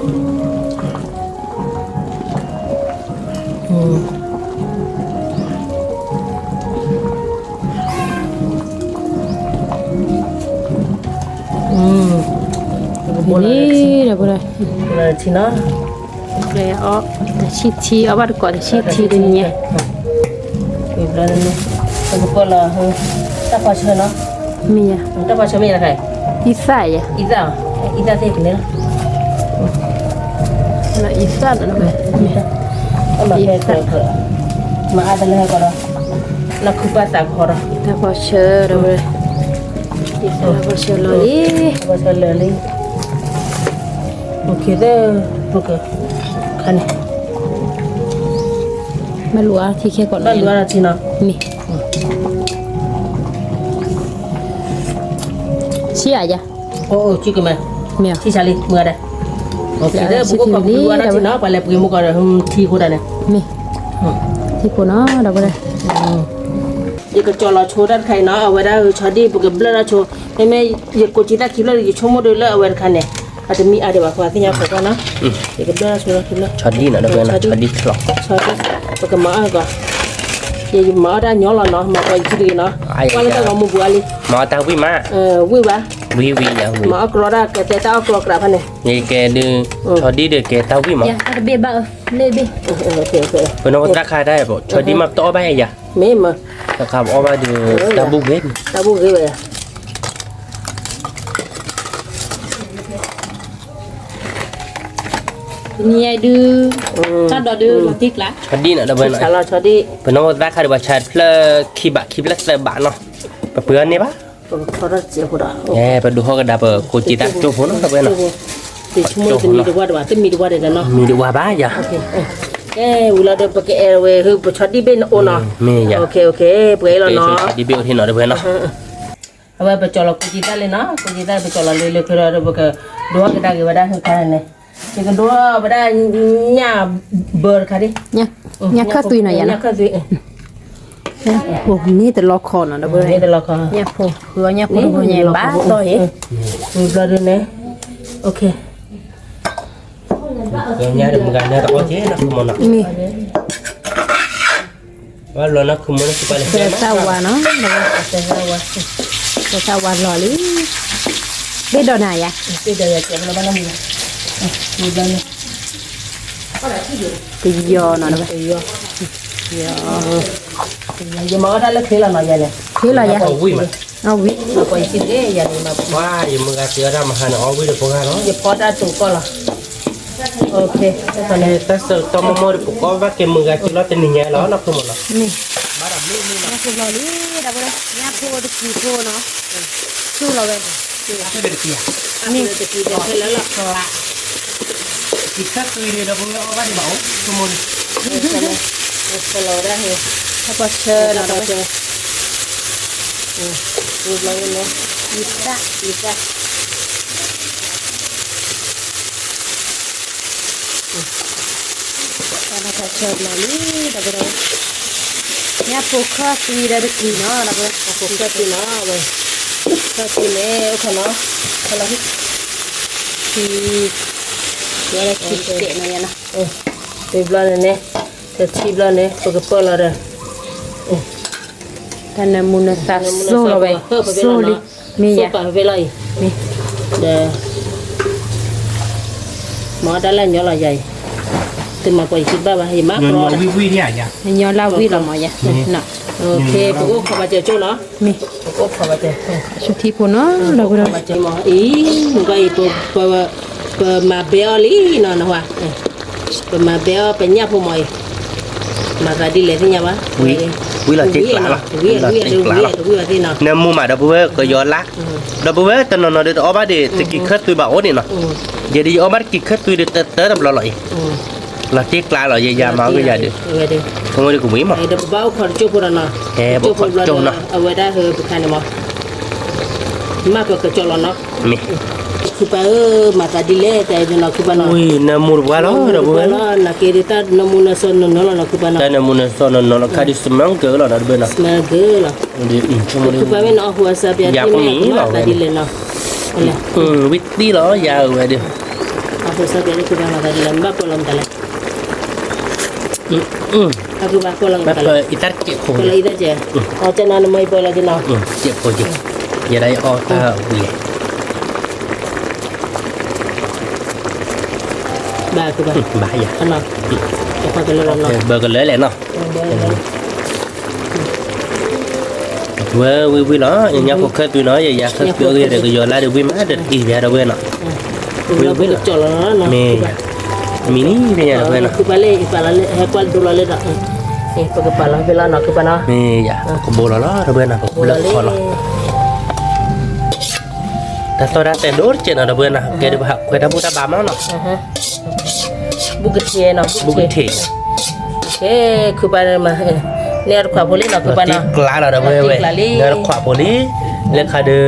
အ อืม อืม ဘိးလီၤ ဒီးဘိးလီၤ ထံနီၤ အီၣ် တဆံထံ အီၣ်ဘၣ်တကိးတဆံထံတနံၤညါ ပကပၢလီၤ တၢ်ဖီဆၢနီၤ မ့ၢ်ယၤ တၢ်ဖီဆၢမ့ၢ်ယၤတခါ အံသၣ်ယၤ အံသၣ် အံသၣ်သ့ၣ်ကန့ၣ်လီၤ အံသၣ်လီၤ မၤအါတလၢဟဲကီးဒီး လၢခုပၢ်သးကဟီဒီး တၢ်ဖီဆၢဒီးဝဲ တၢ်ဖီဆၢလီၤလံ တၢ်ဖီဆၢလၢာ်လံ โอเค သၢ ပက ခါန့ၣ် ဘၣ်လူၤအါထံခဲကီးလီၤ ဘၣ်လူၤအါထံနီၤ မ့ၢ် ဆံးအါယၤ အိၣ် အိၣ် ဆံးကမဲ မ့ၢ် ဆံးဆါလံ မုၢ်ဂၤဒဲး โอเค သၢ ပကအိၣ်ခိးပကလူၤအါထံနီၤ ပှၤလဲၤပှ့ၤမူကီးဒီး ထံဃိဒၣ်န့ၣ် မ့ၢ် ထံဃိနီၤ ဒီးဝဲဒၣ် ယကကၠီလီၤဆိတၢ်တခါအံၤနီၤ အဝဲဒၣ်ဆီဒံၣ် ပကဘျၢၣ်တၢ်ဆိ မ့မ့ၢ်ယကိးက့ၤတၢ်ခံဘျၢၣ် ယဆိကမိၣ်ဒုးလၢအဝဲတခါန့ၣ် အတမံအါဒံးဘၣ် ပှၤသ့ၣ်ညါဖိခွါနီၤ ယကဘျၢၣ်တၢ်ဆိလီၤခံဘျၢၣ် ဆီဒံၣ်နီၤ ဒီးဝဲနီၤ ဆီဒံၣ်ချီ ဆီဒံၣ် ပကမၤအီၣ်ကီး ယမၤအီၣ်တၢ်ညီလီၤနီၤ မၤပှၤယခံတဂ့ၤနီၤ ကွၢ်လၢတၢ်ဂီၤမူပူၤအါလံ မၤအီၣ်တၢ်ဝံၣ်မး ဝံၣ်ဘၣ် ဝံၣ်ဝံၣ်ယၤဝံၣ် မၤအီၣ်ကြီတၢ် ကတဲတၢ်အီၣ်ကြီကြးဖဲန့ၣ် ယကဲဒုး ဆီဒံၣ်ဒီးကဲတၢ်ဝံၣ်မး တဘ့ၣ်ဘၣ် လ့ၣ်ဘ့ၣ် ပနီၢ်သၣ်ခါတၢ် ဆီဒံၣ်မးတအီၣ်ဘၣ်ယၤ မ့ၢ်မး တခါပအီၣ်ဘၣ်ဒီး တၢ်ဘူၣ်ဂ့ၤ တၢ်ဘူၣ်ဂ့ၤဝဲ နံၤအံၤဒုး တၢ်ဒိးဒုးလီၤတံၢ်ကျါ ဆီဒံၣ်နီၤ ဒီးဝဲနီၤ ပနီၢ်သၣ်ခါဒီးပှၤဆါတဖျၢၣ်ခံဘး ခံဖျၢၣ်သၢဘးနီၤ ပပှ့ၤအီၤန့ၢ်ဘၣ် ပဒိးဟီၣ်ကဒါပကိးက့ၤတၢ်ကၠိဖိနီၤ ဒီးဝဲနီၤ တမံၤတဝါဒဲးနီၤ မံၤတဝါဘၣ်ယၤ ကဲ ဝံၤလီၤဒီးပကအဲၣ်ဝဲ ပဆီဒံၣ်ဘ့ၣ်နအိၣ်နီၤ မ့ၢ်ယၤ ပှ့ၤအီၤလီၤနီၤ ဆီဒံၣ်ဘ့ၣ်အိၣ်ထံနီၤ ဒီးဝဲနီၤ အဝဲပကၠီလီၤကိးက့ၤတၢ်လံနီၤ ကိးက့ၤတၢ်ပကၠီလီၤလၢလၢဖဲဒီး ပကဒိးဟီၣ်ကဒါက့ၤဝဲဒၣ်ဟဲခါန့ၣ် ယကဒိးဝဲဒၣ်ညၣ်ဘၢတခါဒ် ညၣ်ခၢၣ်သွံနီၤယၤနီၤ ညၣ်ခၢၣ်သွံ မ့ၢ်တလီခီနီၤ ဒီးဝဲ မ့ၢ်တလီခီ ညၣ်ဖိ ဃုအီၣ်ညၣ်ဖိတဘိညါဘၣ်တီၢ်အံၤ ဘျီဒ်န့ၣ် OK ညါဒီးမုၢ်ဂၤနၢတအီၣ်က့ၤနီၤ မ့ၢ် ဝဲလီၤနီၤ ခုမီၤန့ၣ် သၢသၣ်ဝါနီၤ သၢသၣ်ဝါလီၤလံ ဘ့ၣ်ဒီးနၤယၤ ဘ့ၣ်ဒီးယၤ ကယီၤနီၤ ကယီၤ ယမၤအီၣ်တၢ်လၢချ့လီၤနီၤယၤန့ၣ် ချ့လီၤယၤ အီၣ်ဝံၣ် ယမုၢ်ဂၤစံးအီၣ်တၢ်မဟါန့ၣ် အီၣ်ဝံၣ်ဒီးပှၤဂၤလီၤ ယဖီတၢ်တိၤကီၢ်လီၤ OK တၢ်စၢတၢ်မီၢ်မီၢ်ဒီး ပကီၢ်ဘၣ်က့ၤမုၢ်ဂၤစံးလီၤတနံၤညါလီၤ နီၢ်ခိမီၤလီၤ မ့ၢ် ညၣ်ဖိလီၤလံ ဒီးဝဲ ညၣ်ဖိတကံၤဖိနီၤ ဆူၣ်လီၤဝဲ မ့ၢ် ကံၢ်ခၢၣ်သွံဒီးပဝဲအီၣ်ဘၣ်ဒံးဘၣ်အိၣ် ဆိကမိၣ်န့ၣ် ဆၢလီၤဝဲဒၣ် ဆၢလီၤဝဲဒၣ် ဆၢကွၢ်ဆၢလီၤဝဲ ဘျီဝဲန့ၣ် အံသၣ် အံသၣ် တၢ်ဆၢလီၤလံ ဒီးပဝဲ ညၣ်ဖိခၢၣ်သွံဒီးတကံၤနီၤ ဒီးပဝဲ ဖိခၢၣ်သွံနီၤ ဝဲ ခၢၣ်သွံန့ၣ် အိၣ်ခီနီၤ ခီလီၤ ထံ ဝဲလၢထံတဲာ်နီၤယၤနီၤ တဘျီန့ၣ်န့ၣ် တထံဘျီန့ၣ် ပကပၢလီၤဒီး တၢ်နၢမူနသးစိၢ်လီၤဝဲ စိၢ်လံ မ့ၢ်ယၤ ဒီး မၤတၢ်လၢညီလီၤယၤအံၤ တမၤကွၢ်ယခံဘၣ်ဘၣ် ယမၤကွၢ် ညီလၢဝံၣ်လီၤမးယၤ ပကအိၣ်ခိးဘၣ်စၢၤကၠိနီၤ မ့ၢ် ပကအိၣ်ခိးဘၣ်စၢၤ ဆူထံဖိနီၤ ဒီးပက အံၤ မ့ၢ်ဘၣ်အံၤ ပမၤဘဲအီၤလံနီၤ နဟါ ပမၤဘဲအီၤ ပညၣ်ဖိမးအံၤ မၤသးဒ်လဲၣ်သ့ၣ်ညါဘၣ် ဝံၤလီၤတ့ကျးလီၤ ဝံၤလီၤတ့ကျးလီၤ နၢမူမးဒီပုၢ်ဝဲၢ်ကယီၤလၢ် ဒီပုၢ်ဝဲၢ်တနီၤနီၤဒီးတအီၣ်ဘၣ်ဒီး တကံၢ်ခၢၣ်သွံဘၣ်အိၣ်န့ၣ်နီၤ ယဲဒ်ယအီၣ်ဘၣ်တကံၢ်ခၢၣ်သွံဒီးတၢတၢတဘျီလီၤအံၤ လီၤတ့ကျးလီၤ ယယၤမၤအီၣ်ကယၤဒီး ဆိကမိၣ်ဒီးကဝံၤမး ပဘၣ်အိၣ်ခိးတကၠိဖိဒီးနီၤ ပကအိၣ်ခိးတကၠိဖိနီၤ အဝဲဒၣ်ဟၢပခါန့ၣ်မး မ့ၢ်ပကကၠီလီၤနီၤ မ့ၢ် ခုပၢ်ဧၢ မၤသးဒ်လဲၣ် တၢ်အံၤနီၤ ခုပၢ်နီၤ ဝံၤနၢမူတပှၢ်လီၤ ဒီပုၢ်ဝဲၢ်လီၤ နက့ၤဒ်တၢ်နၢမူနၢဆၢနနီၤလီၤနီၤ ခုပၢ်နီၤ တၢ်နၢမူနၢဆၢနနီၤလီၤ ခါဒုး smell good လီၤ ဒီပုၢ်ဝဲၢ်နီၤ smell good လီၤ ခုပၢ်မ့ၢ်နီၤ အဟူအဆၢပျဲ ယၤဖိမံၤလီၤ မၤသးဒ်လဲၣ်နီၤ ဝံၤတံၢ်လီၤ ယၤဝဲဒီး အဟူအဆၢပျဲ ခုပၢ်မၤသးဒ်လဲၣ် မ့ၢ်ဘၣ်ပၢလီၤမတၤလဲၣ် အီၣ်ကဘၣ်ကွၢ်လီၤ အံသၣ်တစဲးဖိ ကွၢ်လီၤအံသၣ်တစဲး, အီၣ်ကနၤနမ့ၢ်ပၢလီၤက့ၤနီၤ, စဲးဖိက့ၤ, ယဲဒၣ်အီၣ်တၢ်ဝံၤ, ဘၣ်ကဘၣ်, ဘၣ်ယၤ, ဘၣ်ကလၢာ်လီၤနီၤ, ဘၢကလၢာ်လဲၣ်နီၤ, ဝဲဝံၤဝံၤလီၤ, ညါဖိခဲသွံနီၤ, ယယၤခဲသွံအဂ့ၢ်ဒီးကယီၤလါဒီးဝံၤမးဒီးတအံၤဘၣ်ဒီးဝဲနီၤ, ဝံၤဝံၤလီၤ, မ့ၢ်ယၤ, မံၤန့ၣ်ယၤဒီးဝဲနီၤ, ပကပာ်လီၤဖဲလီၤနီၤ, ပကဘိလီၤလီၤဒီးဝဲနီၤ, မ့ၢ်ယၤ, ပကဘိလီၤလီၤဒီးဝဲနီၤ, ပကဘိလီၤခီလီၤ, တၢ်သီၣ်တၢ်တဲဒိၣ်တစဲးနီၤဒီးဝဲနီၤ, ကဲဒ်ပဟးခွဲးတၢ်ဘူၣ်တၢ်ဘါမးနီၤ ဘူးကထံးနီၤ, ဘူးကထံး, ခုပာ်န့ၣ်မး, န့ၢ်အီၤတခွးဖိလံနီၤ, ခုပာ်နီၤ, န့ၢ်အီၤတခွးဖိလံ, လၢခါဒီး,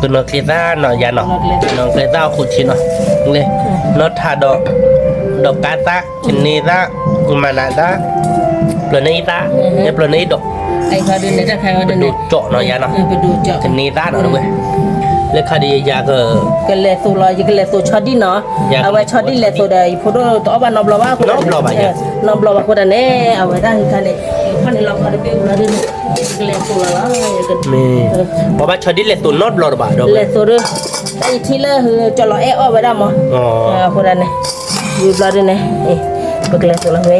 ကနီၤကျဲသၣ်နီၤယၤနီၤ, ကနီၤကျဲသၣ်အီၣ်ဃုာ်ထံနီၤ, လၢ, နီၢ်ထးဒီး, ဒီးကါသၣ်, ကန့သၣ်, မၤနးသၣ်, ပျၢၤန့ၢ်အံသၣ်, ပျၢၤန့ၢ်အံဒီး, ပဒိၣ်ကၠီၣ်နီၤယၤနီၤ, ကန့သၣ်နီၤတဝဲ, လၢခါဒီးယၤက ကလဲၤသိးလီၤ, ယကလဲၤသိးဆီဒံၣ်နီၤ, အဝဲဆီဒံၣ်လဲၤသိးဒီး ယဖိဒိၣ်တအီၣ်ဘၣ်နီတဘျီဘၣ်, နီတဘျီဘၣ်အဃိသတးန့ၣ်, အဝဲဒၣ်ဟံးခါန့ၣ်, ခီန့ၣ်လီၤခီတဘ့ၣ်ဘျီဒ်န့ၣ်, ယကလဲၤသိးလီၤလီၤ, ပဘၣ်ဆီဒံၣ်လဲၤသိးနီတဘျီတဘၣ်ဒီး, လဲၤသိးဒီး, တၢ်ယထံၣ်လၢကၠီလီၤအဲၣ်အီၣ်ဝဲဒၣ်မး, အဃိသတးန့ၣ်, ဝံၤဘျီဒ်န့ၣ်, ပကလဲၤသိးလီၤဝဲ ဘၣ်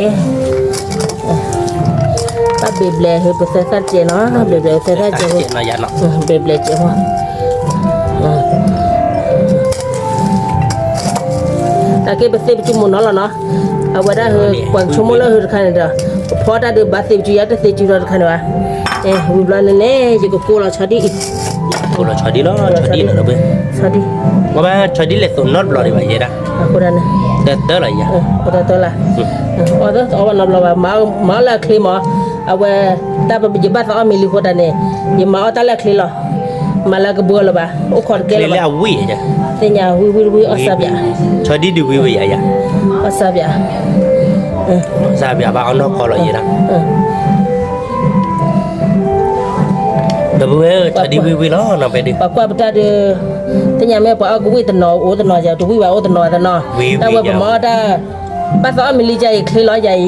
ဘ့ၣ်ဘျဲးဟ့ပသၢသၣ်တစဲးနီၤ, ဘ့ၣ်ဘျဲးသၢသၣ်တစဲး, ဘ့ၣ်ဘျဲးစဲးဖိ, တၢ်က့ပသ့ပစုမိၢ်နီၤလီၤနီၤ, အဝဲဒၣ်ဟ့ပှၤကဆိကမိၣ်လၢဟ့တခါန့ၣ်ဒီး, ပဖီတၢ်ဒုးဘၣ်သ့ပစုယၤတသ့စုဒီးတခါန့ၣ်ဘၣ်, ဝံၤဘျီန့ၣ်န့ၣ် ယကကိးလီၤဆီဒံၣ်အံၤ, ကိးလီၤဆီဒံၣ်လီၤ, ဆီဒံၣ်လီၤ, ဘၣ်ဆီဒံၣ်လဲၤသိးနီတဘျီဒံးဘၣ်ယဲဒၣ်, အဃိဒၣ်န့ၣ်, တၢ်တၢ်လီၤယၤ, တၢ်တၢ်လီၤ, အီၣ်တအီၣ်ဘၣ်နီတဘျီဘၣ်, မၤအီၣ်လၢအချ့မး, အဝဲ, တၢ်ပယဘၣ်သးအီၣ်မံၤလံအဃိဒၣ်န့ၣ်, ယမၤအီၣ်တၢ်လၢအချ့လီၤ, မၤလၢကဘှၢလၢၤဘၣ်, အိၣ်ခိးတကဲလၢၤဘၣ်, သ့ၣ်ညါဝံဝံဝံအီၣ်စၢ်ပၠး, ဆီဒံၣ်ဒုးဝံဝံယၤယၤ, အီၣ်စၢ်ပၠး, အီၣ်စၢ်ပၠးဘၣ်အီၣ်နီၢ်ကီလီၤယဲဒၣ် ဒီပုၢ်ဝဲၢ် ဆီဒံၣ်ဝံဝံလီၤနီၤ ဖဲဒုး ပှၤကွၢ်ပတၢ်ဒီး, သ့ၣ်ညါမ့ၢ်ပှၤအီၣ်ကဝံၣ်တနီၤအိၣ်တနီၤယၤ တဝံၣ်ဘၣ်အိၣ်တနီၤတနီၤ, တၢ်ဝဲပမၤအီၣ်တၢ်, ဘၣ်သးအီၣ်မံၤလံယၤအံၤချ့လီၤ ယၤအံၤ,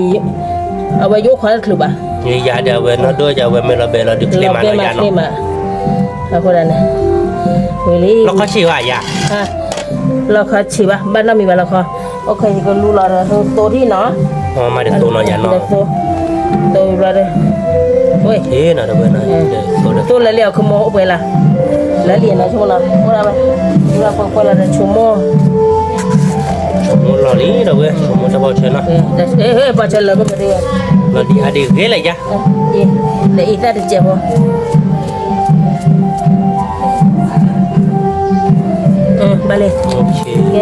အဝဲယအိၣ်ခိးတချုးဘၣ်, ယၤဒီးအဝဲနီၢ်ဒိၣ်ယၤဝဲမ့ၢ်လီၤဘဲလီၤဒုးချ့မးနီၤယၤနီၤ, အဃိဒၣ်န့ၣ်, ဝံၤလံ, လီခီဆံးဘၣ်ယၤ, လီခီဆံးဘၣ် ဘၣ်နီတမံၤဘၣ်လီခီ, အိၣ်ခိးယကလူလီၤဒီးသိထံၣ်နီၤ, မၤဒ်သိနီၤယၤနီၤ, သိဘျီဒီး, သိလၢလံအီၤခမီအိၣ်ပှဲၤလၢ်, လၢလံနီၤဆိကမိၣ်နီၤ အိၣ်ဒၣ်ဝဲ, ပှဲၤပှဲၤလီၤဒီးဆိကမိၣ်, ဆိကမိၣ်လီၤလံဒီးဝဲ ဆိကမိၣ်တၢ်ဘီၣ်ဆၢနီၤ, ဘၣ်ဆၢလၢမ့ၢ်ပတဂၤ, လီၤဒံးအါဒံးဂ့ၤလၢယၤ, လၢအံသၣ်တစဲးဖိ ဘၣ်လံ, က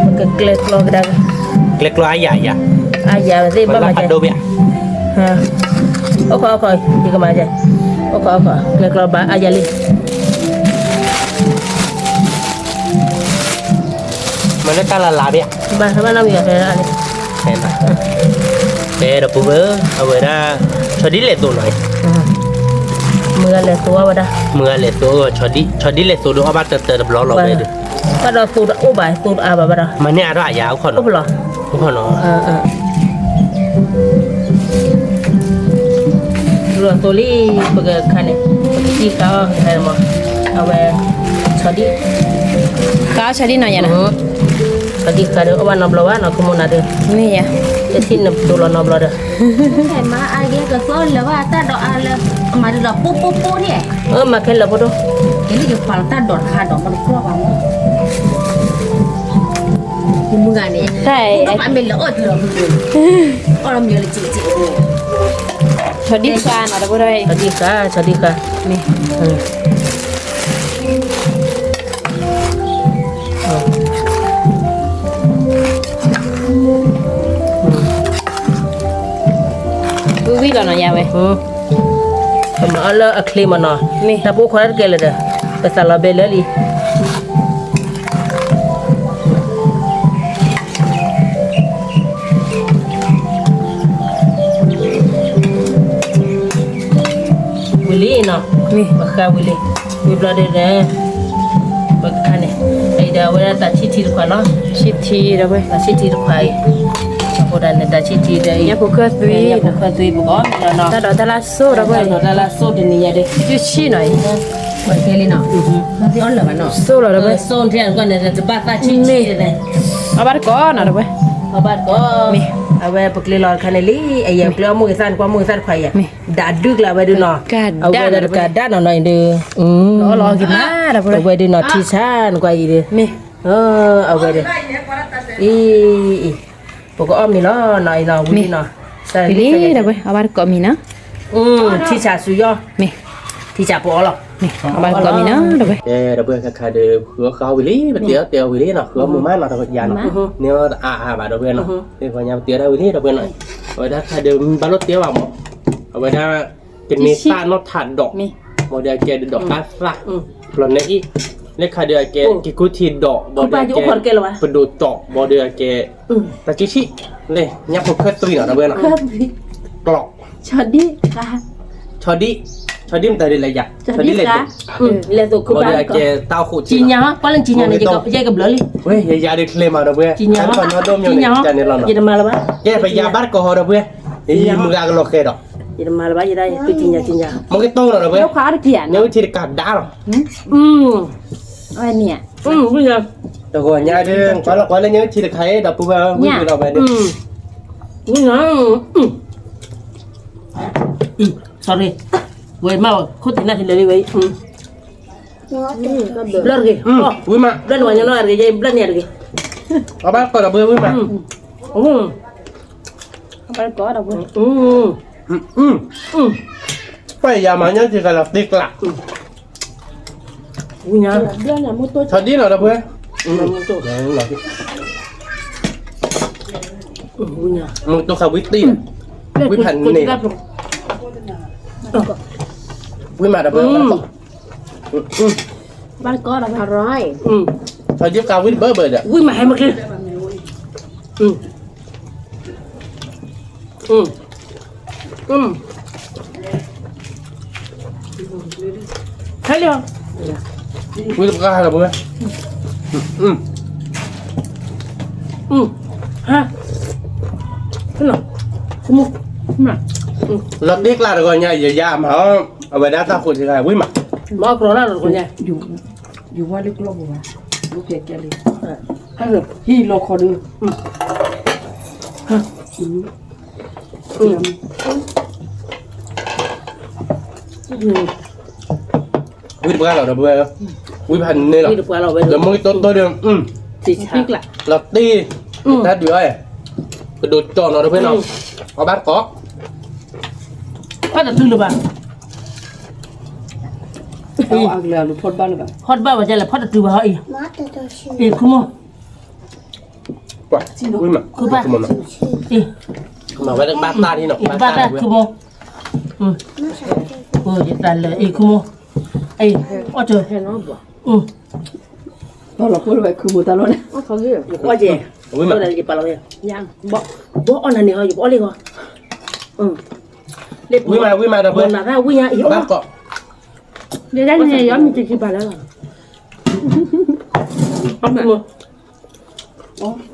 ဲ, ကကျဲကျီကဒါ, ကျဲကျီအါယၤယၤ, အါယၤသ့ၣ်ဘၣ်မၤကဲ, အိၣ်ခိးအိၣ်ခိး ယကမၤကဲ, အိၣ်ခိးအိၣ်ခိး ကျဲကျီဘၣ်အါယၤလံ မ့ၢ်လၢတၢ်လၢ်လၢ်ဘၣ်, ဘၣ်ဘၣ်နီတမံၤဘၣ်ဖဲလၢ်လံ, ဖဲဒီပုၢ်ဝဲၢ် အဝဲဒၣ်, ဆီဒံၣ်လဲၤသိးနီၤ, မုၢ်ဂၤလဲၤသိးအီၣ်ဝဲဒၣ်, မုၢ်ဂၤလဲၤသိး, ဆီဒံၣ်လဲၤသိးဒီးအီၣ်ဘၣ်တၢၢ်တၢၢ်တဘျီလီၤဝဲ, ဘၣ်ဒီးသိးတအိၣ်ဘၣ် သိးတအါဘၣ်ဘၣ်ဒီး, မၤန့ၢ်အါထီၣ်အယၤအိၣ်ခိးနီၤ, အိၣ်ခိးနီၤ သိးလံ ပကခါန့ၣ်, ပကသံၣ်ဃာ်အီၣ်ခါန့ၣ်မး, အဝဲ, ဆီဒံၣ်, ဃာ်အီၣ်ဆီဒံၣ်နီၤယၤနီၤ, ဆီဒံၣ်ဃာ်ဒီးအီၣ်ဘၣ်နီတဘျီဘၣ်နီၤ ခမူနၤဒီး, မ့ၢ်ယၤ, တထံၣ်နဒိးလီၤနီတဘျီဒီး, မၤအါကဲကသီလၢၤဘၣ်တၢ်ဒိးအါလၢ, မၤဒ်လီၤပိပိပိန့ၣ်, မၤခဲလၢာ်ဖိဒိၣ်, ယလၢယဖးလီၤတၢ်ဒိးတခါဒီးမ့ၢ်တကြၢးဘၣ်မး မုၢ်ဂၤန့ၣ်, မ့ၢ်လၢအီၣ်တလီၤ, အီၣ်လီၤမ့ၢ်လၢကံကံ, ဆီဒံၣ်ဃာ်နီၤတဘိဒီး, ဆီဒံၣ်ဃာ် ဆီဒံၣ်ဃာ်, မ့ၢ်, ဝံၤဝံၤလီၤနီၤယၤဝဲ ပမၤအီၣ်လၢအချ့မးနီၤ, တၢ်ပိၢ်ခွါတကဲလၢာ်ဒီး, ပသးလီၤဘဲလၢလံ ဝံၤလံနီၤ, ပဃါဝံၤလံ, ဝံၤဘျီဒီး, ပကခါန့ၣ်, အံၤဒီးအဝဲဒၣ်တၢ်ဆံၣ်ထံတခွးနီၤ, ဆံၣ်ထံဒီးဝဲ, တၢ်ဆံၣ်ထံတခွးအံၤ, အိၣ်ဒၣ်န့ၣ်တၢ်ဆံးဆံးဒီးအံၤ ညၣ်ဖိခွဲသွံၣ် ညၣ်ဖိခွဲသွံၣ်ပကအီၣ်မ့ၤလီၤနီၤ, တၢ်ဒိးတၢ်လၢ်စိၣ်ဒီး တၢ်ဒိးတၢ်လၢ်စိၣ်တနံၤညါဒီး ယုၢ်ဆံၣ်နီၤအံၤ, စိၣ်လီၤဒီးဝဲ စိၣ်ထံၣ်န့ၣ်ကွၢ်န့ၣ် တဘၣ်သၣ်ဆံးဆံးန့ၣ်, အဘၣ်တကိးနီၤဒီးဝဲ, အဘၣ်တကိး, မ့ၢ်, အဝဲပကျ့လီၤတခါန့ၣ်လံ, အယဲၢ်ပကျ့အီၣ်မူကသၣ်န့ၣ် ကွၢ်မူကသၣ်တခွါအံၤ, ဒၣ်ဒုကျါဝဲဒုနီၤ, အဝဲဒၣ်တကးဒၣ်နီၤနီၤအံၤဒီး, အဝဲဒုနီၤ ထံဆါနကွၢ်အံၤဒီး, မ့ၢ်, အဝဲဒီး, အံၤ, ပကအီၣ်မ့ၤလီၤနီၤအံၤနီၤ ဝံၤနီၤ, ဝံၤလံဒီးဝဲ အဘၣ်တကိးမံၤနီၤ, ထံဆါဆူယီၢ်, မ့ၢ်, ထံဆါပအီၣ်လီၤ, မ့ၢ်, အဘၣ်တကိးမံၤနီၤဒီးဝဲ, ဒီးဝဲခါခါဒီး ဃုအီၣ်ဃုအီၣ်ဝံၤလံ ပတဲအီၣ်တဲအီၣ်ဝံၤလံနီၤ ဃုအီၣ်မူမးနီၤ တယၤနီၤ, န့ၢ်အီၣ်တအါအါဘၣ်ဒီးဝဲနီၤ, သ့ၣ်ညါပတဲဒၣ်ဝံၤလံဒီးဝဲနီၤ, အဝဲဒၣ်ခါဒီးဘၣ်လိၣ်တဲဘၣ်မး, အဝဲဒၣ် ကန့ၢ်သၣ်နီၢ်ထးဒီး, ဘၣ်ဒီးအကဲဒိးပၢ်သၣ်, လီၤနဲအံၤ, လၢခါဒီးအကဲ က့ၤကူထံဒီး, ဘၣ်ဒီးအကဲ ပဒိၣ်တီး, ဘၣ်ဒီးအကဲ တၢ်ကံဆံၣ်, လၢညၣ်ဖိခွဲသွံၣ်နီၤဒီးဝဲနီၤ, ကျီး, ဆီဒံၣ်, ဆီဒံၣ်မတၤဒ်လဲၣ်ယၤ, ဆီဒံၣ်လဲၣ်, ဘၣ်ဒီးအကဲတၢ်အိၣ်ဃိး, ဝဲယၤဒုးချ့မးဒီးဝဲ, ယတမၤလၢၤဘၣ်, ကဲပယၤဘၣ်တကိးဟီဒီးဝဲ, ယမုၢ်ဂၤကလီၤဃဲၤဒီး, ယမုၢ်ဂၤကလီၤဃဲၤဒီး, ယတမၤလၢၤဘၣ်ယဲဒၣ်ယသူၣ်ကံညါကံညါ, မ့ၢ်ကတီၢ်နီၤဒီးဝဲ, ညၣ်ဝံထံတကးဒၣ်လီၤ, တဂီၤညါဒီး ကွၢ်လီၤကွၢ်လၢညၣ်ဝံထံတခါအံၤဒီးပုၢ်ဝဲၢ်ဝံၤဝံၤလီၤဝဲဒီး, ဝံၤနီၤ, sorry, ဝဲမ့ၢ်ခိၣ်သ့ၣ်နၢ်ထံလၢာ်လံဝဲ, ဘျၢတဂ့ၤ, ဝံၤမး, ဘျၢနဝဲညီနီၤတဂ့ၤ, ယဘျၢန့ၢ်တဂ့ၤ, အဘၣ်တကိးဒီးပုၢ်ဝဲၢ်ဝံၤမး, အဘၣ်တကိးဒီးပုၢ်ဝဲၢ်, ပှၤယၤမၤညၣ်ထံတခါလီၤတ့ကျး, ဆီဒံၣ်နီၤဒီးပုၢ်ဝဲၢ်, မုၢ်တိၢ်ခါဝံၤတ့ၢ်, ဝံၤဖးန့ၣ်, ဝံၤမးဒီးပုၢ်ဝဲၢ်, ဘၣ်တကိးဒီး, ဆီဒံၣ်ခါဝံၤတဘၢဘၢဒီး, ဝံၤမးဟဲမ့ၢ်ချ့, ဟဲလီၤ, ဝံၤတပှၢ်လီၤပုၢ်ဝဲၢ်, ဟါ, လီၤတ့ကျးတဂီၤညါ ယယါမး, အဝဲဒၣ်တၢ်ဃိးတဂၤ ဝံၤမး, မ့ၢ်ကြီလၢတဂီၤညါ, ယဝါလၢကျီၢ်ပူၤဘၣ်, လၢကဲကဲလံ, ဟံၣ်လီၤခီဒု, ဝံၤတပှၢ်လီၤဒီးပုၢ်ဝဲၢ်, ဝံၤဖးန့ၣ်လီၤ, ဒီးမ့ၢ်ကတီၢ်တီၢ်ဒီး, လီၤတ့, တၢ်ဒုးအီၤ, ကဒိးကၠီၣ်နီၤဒီးဖဲနီၤ, အဘၣ်တကိး, ဖီၣ်တတုၤလၢၤဘၣ်, ဖီၣ်တဘၣ်ဘၣ်လဲၣ် ဖီၣ်တတုၤဘၣ်ဟီအံၤ, အံၤခူမိၢ်, ဝံၤမး, ခူမိၢ်, မၤဝဲလၢဘၣ်တၢ်ဒ်နီၤ, ဘၣ်တၢ်ခူမိၢ်, ယသးလၢအံၤခူမိၢ်, အံၤ, အီၣ်တ, ဘၣ်လီၤဖိလၢဝဲခူမိၢ်တၢ်လီၤန့ၣ်, အီၣ်က့ၤ, ဝံၤမး, ဘီအီၣ်နၤန့ၣ်ဟီ ယကအီၣ်လံဂီၤ, ဝံၤမး ဝံၤမးဒီးဖဲ, ဝံၤညါအံၤ, ဘၣ်ကိး, ဒ်န့ၣ်ယမ့ၢ်တကံပာ်လၢလီၤ,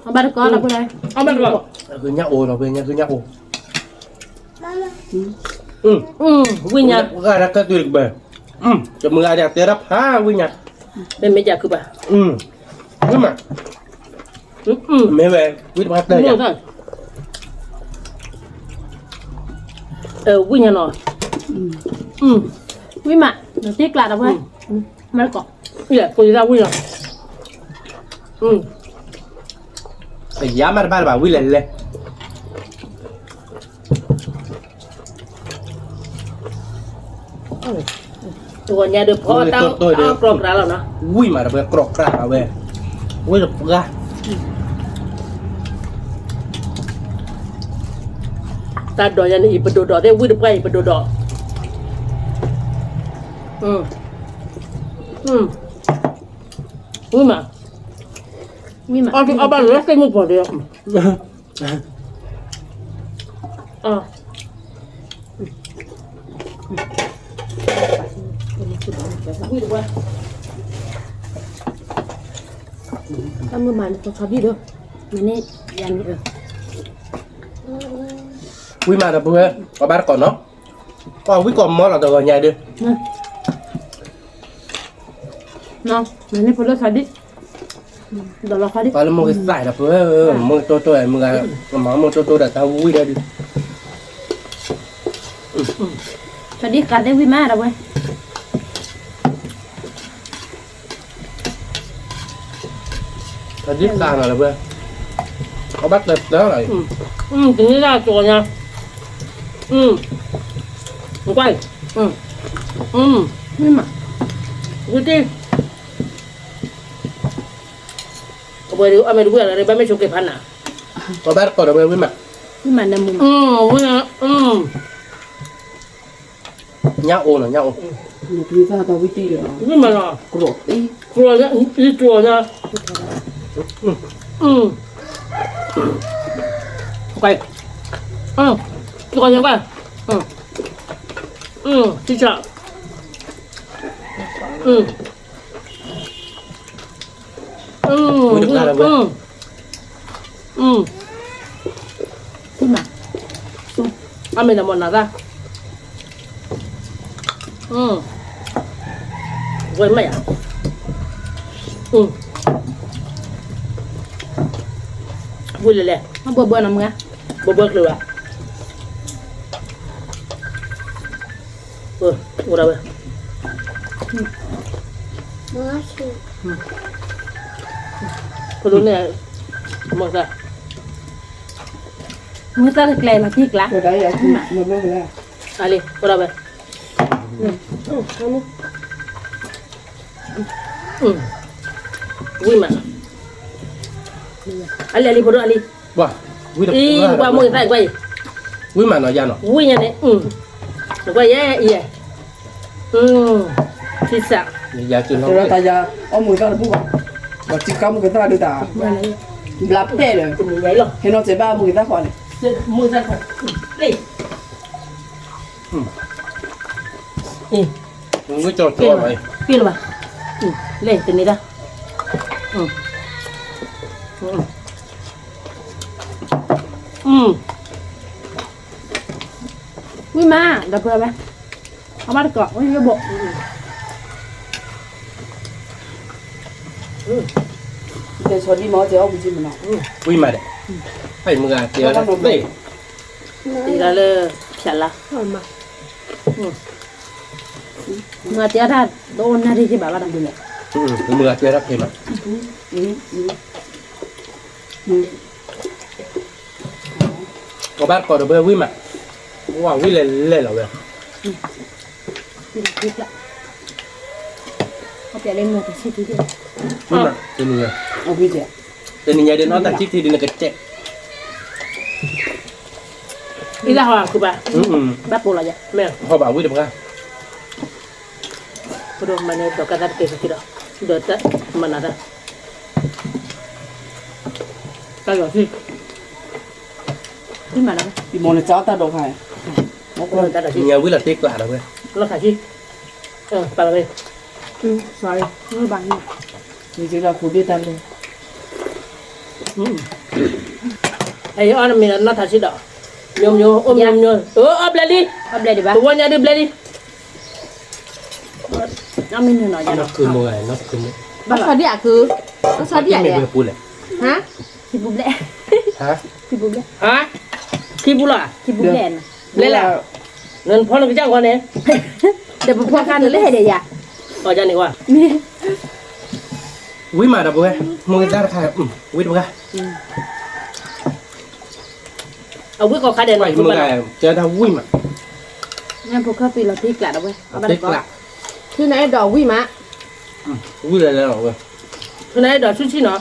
ဘၣ်တကိးလီၤဖဲလဲၣ်, ဘၣ်တကိး, ညၣ်အိၣ်လီၤဖဲညၣ်, ညၣ်အိၣ်, ဝံၤညါ, ဂၤတၢ်ကဲတုၤတကဘၢ, တမုၢ်ဂၤဒၣ်တဲဒၣ်ဖးဝံၤညါ, မ့မ့ၢ်ယၤခုပာ်, ဝံၤမး, မ့ၢ်ဝဲ, ဝံၤတပှၢ်တၢၢ်ယၤ, ဝံၤညါနီၤ, ဝံၤမး, တ့ကျးဒီးဖဲ, မ့ၢ်တကိး, ယဲၢ်ကိးယတၢ်ဝံၤလီၤ, ယါမးတဘၣ်လၢၤဘၣ် ဝံၤလဲၣ်လဲၣ်, တဂီၤညါဒီးဖီတၢ်ကြီကြၢ်လီၤနီၤ, ဝံၤမးဒီးဖဲကြီကြၢ်လီၤဝဲ, ဝံၤတပှၢ် တၢ်ဒိးယၤန့ၣ် အံၤပဒိၣ်ဒီးသ့ၣ် ဝံၤတပှၢ်အံၤပဒိၣ်ဒီး, ဝံၤမး, ဝံၤမး, အီၣ်ဘၣ်လၢသ့ၣ်မုၣ်ပီၤဒီး, တၢ်မုၢ်မၤန့ၣ် ကဆီဒံၣ်ဒီး, မ့ၢ်န့ၣ်, ယၤန့ၣ်, ဝံၣ်မးဒီပုၢ်ဝဲၢ်, ကီၢ်ဘၣ်တကိးနီၤ, ကီၢ်ဝံၣ်ကီၢ်မီလီၤတဂီၤညါဒုး, ပှၤလၢမိၢ်ကသၣ်ဒီပုၢ်ဝဲၢ်, မိၢ်ကတိၢ်တိၢ်မုၢ်ဂၤ, မ့ၢ်မိၢ်ကတိၢ်တိၢ်ဒီးတၢ်ဝံၣ်ဒီးဒုး, သဒံးဃာ်သ့ၣ်ဝံၣ်မးဒီပုၢ်ဝဲၢ်, သဒံးဃာ်နီၤဒီပုၢ်ဝဲၢ်, ကီၢ်ဘၣ်တၢၢ်တၢၢ်လီၤ, တနံၤဒၣ်ကၠီညါ, ကွၢ်, ဝံၣ်မး, ဝံၣ်တံၢ် အဝဲဒုး အမ့ၢ်တဝံၣ်အလၢဘၣ်မ့ၢ်ဆိက့ၤဖးနၤ, ကီၢ်ဘၣ်တကိးဒီပုၢ်ဝဲၢ်ဝံၣ်မး, ဝံၣ်မးနၢမူမး, ဝံၣ်, ညၣ်အိၣ်နီၤ ညၣ်အိၣ်, ဝံၣ်မးနီၤ, ကလီၤသံ, ကလီၤညါ, ကလီၤညါ, ကလီၤညါကွၢ်, ထံဆး, အမ့ၢ်နမ့ၢ်နၤသၣ်, ဝဲမ့ၢ်ယၤ, ဝံၣ်လဲၤလဲၤ, ဘှီဘှီနီၤမုၢ်, ဘှီဘှီချုးဘၣ်, အိၣ်ဒၣ်ဝဲ, ဖိဒိၣ်န့ၣ်, မုၢ်သၣ်, မုၢ်သၣ်ကကျဲလီၤထံကျါ, အလံ အိၣ်ဒၣ်ဝဲ, ဝံၣ်မး, အလံ အလံ ဖိဒိၣ်အလံ, အံၤ နကွၢ်မိၢ်ကသၣ်ကွၢ်အံၤ, ဝံၣ်မးနီၤယၤနီၤ, ဝံၣ်ညါန့ၣ်, နကွၢ်ယဲအံၤ, ထံစး, တၢ်ယၤ, အီၣ်မိၢ်ကသၣ်တဘူၣ်ဘၣ်, ဘၣ်ထံကီၢ်မိၢ်ကသၣ်ဒုးတၢ်, ဘျးပဲၢ်ဒီး, ဟဲနီၤစဲးဘၣ်မိၢ်ကသၣ်ဃီန့ၣ်, မိၢ်ကသၣ်ဃီ, ပ့ၢ်လၢၤဘၣ်, လဲၤတန့ၢ်တၢ်, ဝံၣ်မး ဒီပုၢ်ဝဲၢ်, အဘၣ်တကိး ဝံၣ်ယိၣ်ဘိး, တဲဆီဒံၣ်မး တဲအီၣ်ပူၤကံမနီၤ, ဝံၣ်မးဒီး, ဖဲမုၢ်ဂၤတဲအီၣ်တၢ်သ့, တဲဒၣ်လၢ ဖျးလါ, မုၢ်ဂၤတဲအီၣ်တၢ် တအိၣ်နၢ်ရံၣ်က့ၤဘၣ်ဘၣ်ဒီး, မုၢ်ဂၤတဲအီၣ်တၢ်ဖဲမး, ကီၢ်ဘၣ်တကိးဒီပုၢ်ဝဲၢ်ဝံၣ်မး, ဝံၣ်လဲၤလဲၤလီၤဝဲ, ဝံၣ်မး, တနံၤညါ, တနံၤညါဒ်နီၢ်တၢ်ထံၣ်ထံဒ်နကတဲာ်, အံၤလၢဟီၣ်ခုဘၣ်, ဘၣ်ပိာ်လီၤယၤ, မ့ၢ်ဟီၣ်ဘၣ်ဝံၣ်တပှၢ်, ဖိဒိၣ်မၤန့ၢ်ဒီးကသၣ်တက့ၢ်က့ၤဒီး, ဒီးတၢ်မၤနၤတၢ်, တၢ်လီၤသံ, မ့ၢ်နစးအီၣ်တၢ်ဒိးခါ, ညါဝံၣ်လီၤတ့ကျးဒီးဝဲ, လီၤခါဆံ, ပာ်လီၤဝဲ, ဘၣ်, နစးလီၤခူဒ့ၣ်တၢ်လၢ အံၤအီၣ်နမ့ၢ်နီၢ်ထးဆံးဒီး, မျိုးမျိုး, အိၣ်မျိုးမျိုး, အီၣ်ဘျဲၣ်လံ, တဝီညါဒုးဘျဲၣ်လံ, အီၣ်မ့ၢ်နုာ်နီၢ်ယါ, ဘၣ်ဆီဒံၣ်အခု, ဘၣ်ဆီဒံၣ်အလဲၣ်, ဟါ, ခံပူၤဘျဲၣ်, ခံပူၤဘျဲၣ်, ခံပူၤလီၤ, ခံပူၤဘျဲၣ်, ဘျဲၣ်လၢ, နဖီနကစၢ်ဂီၢ်န့ၣ်, ဒီးပဖီခါန့ၣ်လၢဟဲဒီးယၤ, အီၣ်ယါန့ၣ်ဝဲ ဝံၣ်မးဒီပုၢ်ဝဲၢ်, မိၢ်ကသၣ်တခါ, ဝံၣ်တပှၢ်, အဝံၣ်ကီၢ်ခါဒဲးနီၤ, မုၢ်ဂၤတဲတၢ်ဝံၣ်မး, ဖိခါပ့ၤလီၤတ့ကျးဒီပုၢ်ဝဲၢ်, တ့ကျး, ထံနအဲၣ်ဒိးဝံၣ်မး, ဝံၣ်လၢလၢလီၤဝဲ, ထံနအဲၣ်ဒိးဆူၣ်ဆံ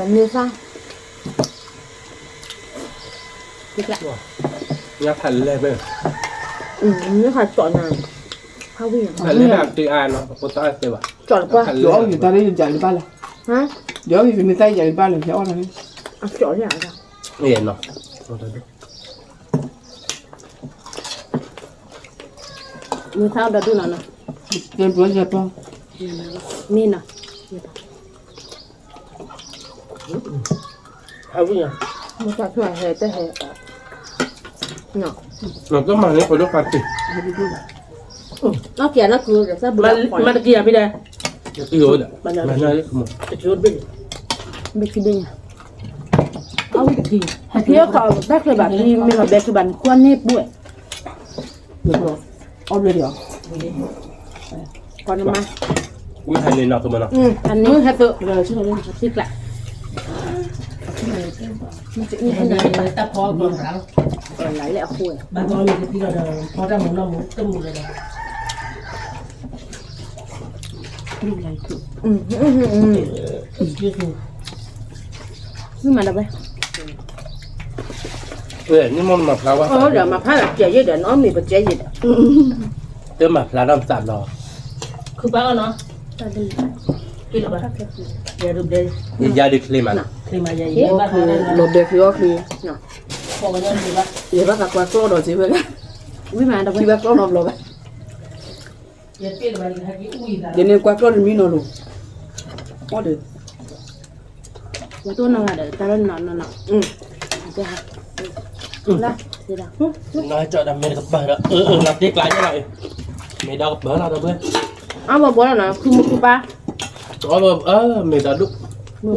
ၣ်နီၤ တမ့ၢ်သၣ်, ညါဖးလဲၢ်ဘဲ, ညါဖးကၠီၣ်နၤ, ဖးဝံၣ်, ဖးလဲၢ်ဘဲအတ့အါနီၤ, ကၠီၣ်တပှၢ်, ယအီၣ်ဂ့ၤတၢ်လၢယၤလံဘၣ်လဲၣ်, ယအီၣ်ဂ့ၤမ့ၢ်သၣ်ယၤလံဘၣ်လဲၣ်, ယအီၣ်တၢ်လၢ, အကၠီၣ်လၢ, မ့ၢ်သၣ်ဒီဒူၣ်နီၤနီၤ, မ့ၢ်နီၤ, မ့ၢ်နီၤ, မ့ၢ်နီၤ, မ့ၢ်နီၤ, မ့ၢ်နီၤ, ဟဲဝံၣ်ညါ, မ့ၢ်တၢ်ဆိၣ်ဟဲတဟဲ, နီၤ, နီၤတမၤန့ၣ် ဖိဒိၣ်ခွါတံၢ်, မၤတကံၢ်ယၤဖဲဒၣ်, တကံၢ်အိၣ်ဒီး, တကံၢ်အိၣ်တဘ့ၣ်, ဘဲကံဘ့ၣ်ညါ, အဝံၣ်တကံၢ်, ဟဲခီဘဲချ့ဘၣ် မ့ၢ်လီၤဘဲချ့ဘၣ်န့ၣ် ကွၢ်န့ၢ်ပှဲၤ အီၣ်ဘျ့ဒံးအီၤ, ကီနမါ, ဝံဟဲန့ၣ်နီၤကမနီၤ, ဟဲန့ၣ်ဟဲသိး, သ့ကျး, တၢ်ဖီကီၢ်ရၢ်, လၢအဃိ, ဘၣ်ကီမ့ၢ်တသံလီၤဒီး ဖီတၢ်မူနီၢ်မူတမူလၢၤဒီး, မ့ၢ်မၤဒီးဝဲ မၤဖျါဒီးကဲယဲဒီး နအီၣ်မ့ၤပကဲယဲဒီး, တမၤဖျါထီၣ်ပသးဘျီ, ခုပၢ်အီၣ်နီၤ, ယၤဒုးဘျဲ, ယၤဒုးချ့မးနီၤ, လီၤဘဲချ့အီၣ်ချ့, ယဘၣ်သးကွၢ်ကျီၢ်ဒီးစ့ဝဲဒၣ်, ဝံၣ်မးဒီးဝဲ ထံဘၣ်ကျီၢ်နီတဘျီဘၣ်, ယန့ၣ်ကွၢ်ကျီၢ်တမံၤနီၤလိၤ, အီၣ်ဒီး ဝဲတအိၣ်နီတဂၤဒီး တၢ်လၢနီၢ်နီၢ်နီၢ်, လၢ, နီၢ်ကၠီဒီးမ့ၢ်တကပၤဒီး အၢ အၢ လီၤတ့ကျးယဲလီၤ, မ့ၢ်ဒီးကပၤလီၤဒီးဝဲ, အါဘီဘီလီၤနီၤ ခုမူခုပၢ်, အီၣ်ဘီ မ့ၢ်ဒီဒူၣ်, မ့ၢ်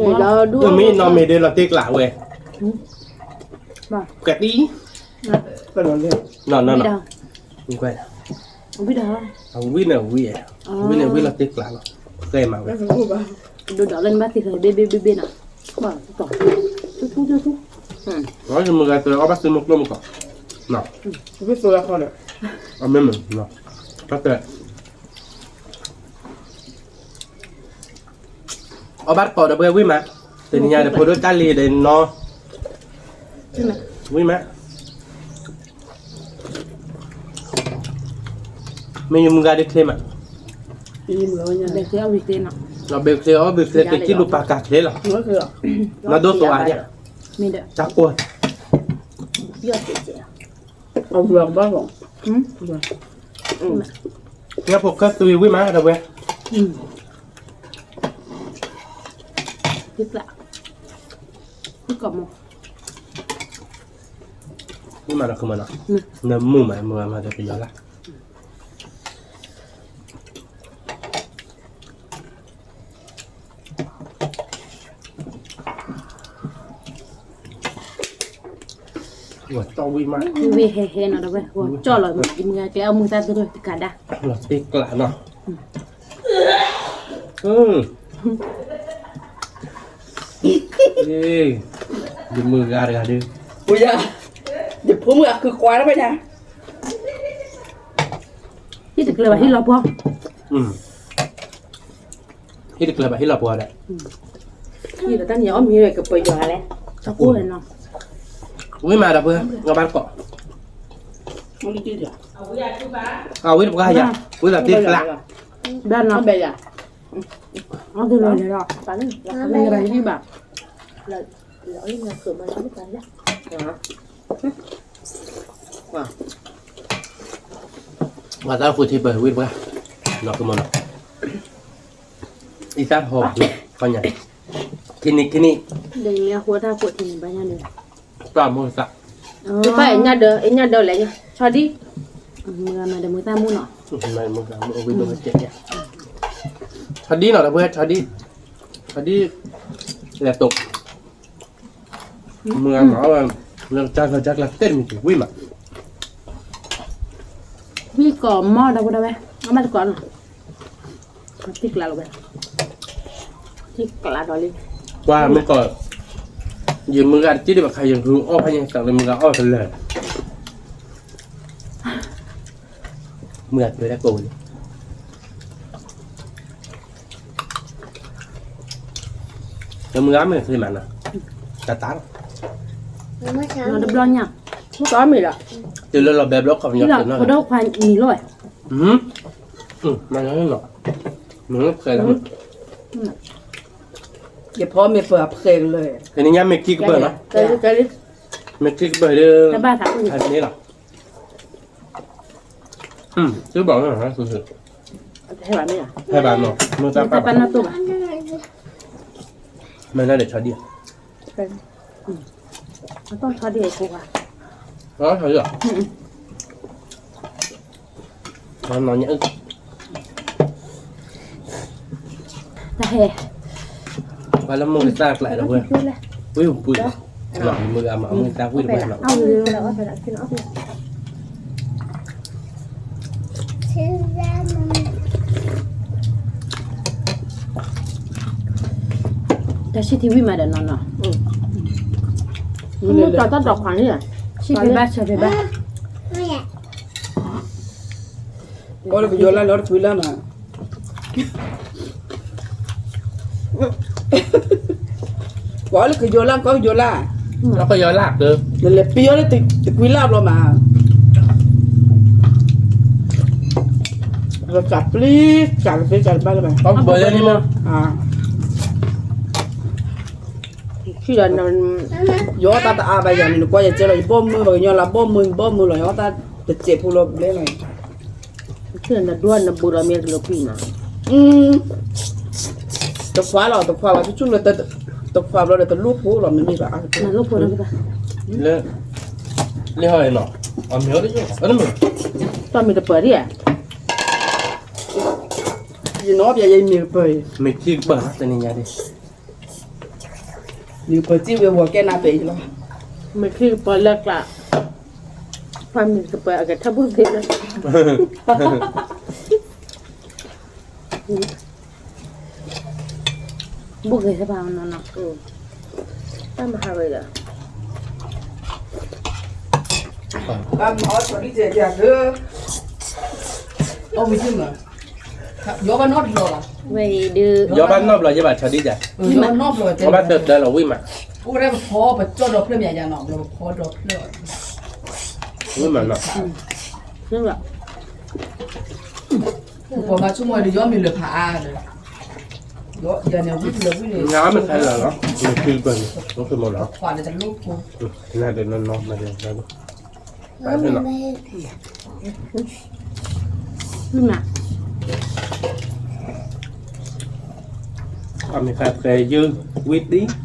နီၢ်မ့ၢ်ဒီးလီၤတ့ကျးဝဲ, ကတံၢ်, နီၢ်နီၢ်နီၢ်, ဝံၣ်ဒီး, အဝံၣ်န့ၣ်ဝံၣ်, ဝံၣ်န့ၣ်ဝံၣ်လီၤတ့ကျးလီၤ, ဃဲမးဝဲ, ဒိၣ်ဒီးလၢနဘၣ်သ့ၣ်ဃဲဘ့ၣ်ဘ့ၣ်ဘ့ၣ်ဘ့ၣ်နီၤ, ထူထူထူထူ, မ့ၢ်ဂၤတအီၣ်ဘၣ်သုမုၢ်ကျိၣ်မုၢ်ကီး, ဝံၣ်သိလၢခီဒီး, အမ့ၢ်မ့ၢ်, ဘၣ်တဲ အီၣ်ဘၣ်တကိးဒီးပှဲၤဝံၣ်မး, တနံၤညါဒီးဖိဒိၣ်တၢ်လံၤဒီးနီၢ်, ဝံၣ်မး, မ့ၢ်ယမုၢ်ဂၤဒုးချ့မး, လီၤဘဲချ့အီၣ်ဘဲချ့ တကံၢ်လူၤပာ်ကၤချ့လီၤ, မၤဒိၣ်သိးအါဒံး, တၢ်ကိၢ်, ညၣ်ဖိခဲသွံဝံၣ်မးဒီးပှဲၤ, ဝံၣ်မးဒီးကမၤနီၤ, နမုာ်မး မုာ်မးဒီးပယီၤလၢ ဝဲတီၢ်ဝံၣ်မး, ဝံၣ်ဟဲဟဲနီၤဒီးဝဲ ဝဲကၠီၣ်လီၤ မုၢ်ကျဲအီၣ်မုၢ်သၣ်သရၢၣ်တကးဒၣ်, လီၤတ့ကျးနီၤ, ယမုၢ်ဂၤတဂၤဒုး, ယဖိမုၣ်အကုကွၢ်တဖဲညါ, ဟံၣ်တကျၢၤဘၣ်ဟံၣ်လီၤပှီၤ, ဟံၣ်တကျၢၤဘၣ်ဟံၣ်လီၤပှီၤဒီး, ဟံၣ်ဒီးတၢ်န့ၣ်အီၣ်မ့ၤဝဲကပၢၤယွၤလဲၣ်, ဝံၣ်မးဒီးပှဲၤ ငါဘၣ်တကိး, အဝံၣ်တပှၢ်ယၤ ဝံၣ်လီၤတ့ကျး, ဘၣ်နီၤ, အီၣ်က့ၤလီၤလဲၤလီၤ, ပှၤတၢ်ဃုထံပၢၢ်ဝံၣ်တပှၢ်, အံသၣ်ထီၣ်ဘၣ်, ခီညါ, ခံနံၤခံနံၤ, တၢ်မိၢ်သၣ်, ပၢ်အဲၣ်ညၣ်ဒၢ အဲၣ်ညၣ်ဒၢလဲၣ်, ဆီဒံၣ်, မုၢ်ဂၤမၤဒီးမုၢ်သၣ်မူနီၤ, ဆီဒံၣ်နီၤဒီးပှဲၤ ဆီဒံၣ်, ဆီဒံၣ်, လဲၤတိာ် မုၢ်ဂၤမၤအီၣ်ဝဲ, လၢကစၢ်ကျါကစၢ်ကျါတဲတမံၤတဝံၣ်မး, ဝံၣ်ကိးမီၢ်ဒီးဝဲဒၣ်ဝဲ, အမ့ၢ်တကိးနီၤ, ထံကျါလီၤဝဲ, ထံကျါဒီးလံ, ကွၢ်မ့ၢ်ကိး, ယမုၢ်ဂၤတက့ၢ်ဒံးဘၣ်ခါ ယဂုာ်အီၣ်ဖးညါသးလၢမုၢ်ဂၤအီၣ်တလၢာ်, မုၢ်ဂၤတဲတၢ်ကိးဝဲလံ လၢမုၢ်ဂၤမ့ၢ်သ့မးနီၤ, တၢ်တၢ်လီၤ, တဘျီညါ, မ့ၢ်ကီမ့ၢ်လီၤ, တုၤလၢလီၤဘဲဘျီခီပညီတုၤနီၤ, ဖိဒိၣ်ခွါမံၤလိၣ်ဝဲ, မ့ၢ်ဖဲလီၤ, ယဖီမ့ၢ်ပှၤဖဲကလၢာ်, တနံၤညါမ့ၢ်ခံကပၢၢ်နီၤ, မ့ၢ်ခံကပၢၢ်ဒီး, ဘၣ်သးန့ၣ်လီၤ, သုဘၣ်ဝဲ, ဟဲဘၣ်နီၤ, မ့ၢ်တၢ်ပာ်ဘၣ်, မ့ၢ်န့ၣ်ဒီး ဆီဒံၣ် အတီၢ်ထီဒ်အံၤကိးဂၤ, နီၢ်ညၣ်, တၢ်ဟဲ, ပှၤလၢမုၢ်ကစၢ်ကျးလီၤဝဲ, ဝံၣ်ပူၤ, မုၢ်ဂၤမၤမုၢ်ကစၢ်ဝံၣ်တဝဲနီၤ. တၢ်ဆံၣ်ထံဝံၣ်မးဒီးနီၢ်နီၢ်, မုၢ်ကီၢ်တၢ်ဒိးခွါန့ၣ်, ဆံၣ်ဖံးဘၣ်ဆၢဖံးဘၣ်, ကီလၢကယီၤလၢ်လီၤတကွံလၢ်မး, ကီလၢကယီၤလၢ် ကီကယီၤလၢ်, ကယီၤလၢ်, နလဲၤပံၤအီၤလၢတကွံလၢ်ဘျီမး, ကပျံၤ, ကပျံၤ, ကပျံၤဘၣ်လၢၤဘၣ်, ယအီၣ်တၢ်တအါဘၣ်ယၤန့ၣ် နကွၢ်ယကဲလီၤ ယဘီၣ်မုၢ်ဘၣ်ကညီလၢဘီၣ်မုၢ် ဘီၣ်မုၢ်လီၤ ယအီၣ်တၢ်တစဲးဖိလီၤဘျဲလီၤ, နဒိနဘူးဒီးမ့ၢ်ကလီၤပံာ်နီၤ, တခွါလီၤ တခွါဘၣ် ဆူၣ်ဆူၣ်လၢ တခွါဘျီဒီးတလိၣ်ဖိလီၤ မ့မ့ၢ်ဘၣ်အါ, လၢ လၢဟီၣ်နီၤ, အမ့ၢ်အီၤတယိၣ်, တၢ်မ့ၢ်တပၢၤဒ်ဧါ, ယနီၣ်ပျဲယမ့ၢ်ကပၢၤအံၤ မ့ၢ်ခံကပၢၤတနံၤညါဒ် မ့ၢ်ကပၢၤစံၣ်ဝဲဝီၤကဲနၤပဲာ်အံၤလီၤ, မ့ၢ်ခံကပၢၤလၢကျး, ပှၤမ့ၢ်ကပၢၤအကထၢၣ်ဘိၣ်သ့လၢ ဘိၣ်ဂ့ၤသပှၢ်နီၢ်နီၢ်, တၢ်မၤဟးဂ့ၤဒီး, ဘၣ်မၤအီၣ်ဆီဒံၣ်ကဲကဲသၢ, အီၣ်ဝံၤသ့ၣ်မး, ယီဘၣ်နီတဘျီဘၣ်, ဝဲအံၤဒုး, ယီဘၣ်နီတဘျီ ယဘၣ်ဆီဒံၣ်ကဲ, ယီဘၣ်နီတဘျီ, ယဘၣ်တၢၢ်တၢၢ်လီၤဝံၣ်မး, အိၣ်ဝဲဒၣ်ပဖီပကၠီၣ်ဒီဖျၢၣ်မ့ၢ်ယၤနီၤ ဘျီပဖီဒီဖျၢၣ်, ဝံၣ်မးနီၤ, ပှၤဘၣ်ဆိကမိၣ်ဒီးယီမ့ၢ်လၢၤဖးအါဒီး, ယၤန့ၣ်ဝံၣ်လၢဝံၣ်န့ၣ်, နမ့ၢ်ခဲလၢာ်လီၤ, နခံကပၢၤန့ၣ်, နမ့ၢ်လီၤ, ခွးဒီးတလိၣ်ဖိ, နဒီးနီၢ်နီၢ်မ့ၢ်ဒီး, အမ့ၢ်ဃးဖဲယုၢ်ဝံၣ်တံၢ်,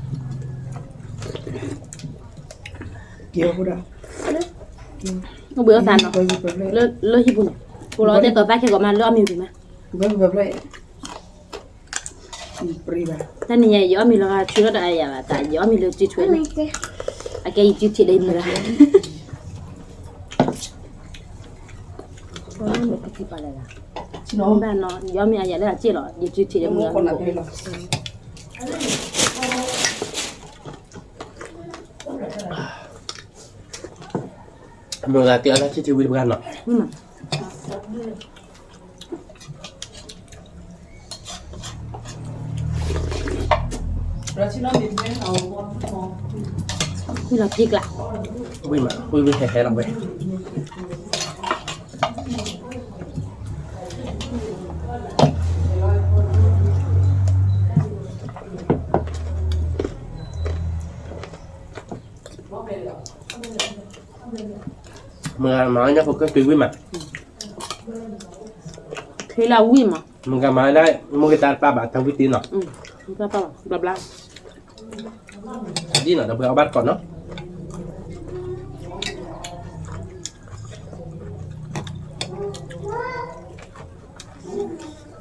ဘှံးအီၣ်သးနီၤ, လၢဟံၣ်ပူၤန့ၣ်, ပလီၤတဲာ်ကီၤသးခဲကီးမး လၢအီၣ်မ့ၤပူၤမး, တနံၤညါ ယအီၣ်မ့ၤလီၤဂာ်ဆူထီၣ်တအါယၤဘၣ်, တၢ်ယအီၣ်မ့ၤလၢစုထွဲန့ၣ်, အကဲယစုထံးဒီးယမုၢ်ဂၤ, ဘၣ်နီၤ ယအီၣ်မ့ၤအယၤလၢအစ့ၢ်လီၤ ယစုထံးဒီးမုၢ်ဂၤ, မုၢ်ဂၤကဲအီၣ်တၢ်ဆံၣ်ထံဝံၣ်တပှၢ်နီၤ. ဝံၣ်လီၤပံကျါ, ဝံၣ်မး ဝံၣ်ဝံၣ်ဟဲဟဲလီၤဝဲ, မုၢ်ဂၤမၤညၣ်ဖိကဲက့ၤဝံၣ်မး, ခ့လၢဝံၣ်မး, မုၢ်ဂၤမၤဒၣ် မိၢ်က့ၤတၢ်တပာ်ဘၣ်တၢ်ဝံၣ်တ့ၢ်နီၤ, ဘျါဘျါ, ဒ်နီၤ ဒီးပှၤအီၣ်ဘၣ်တကိးနီၤ,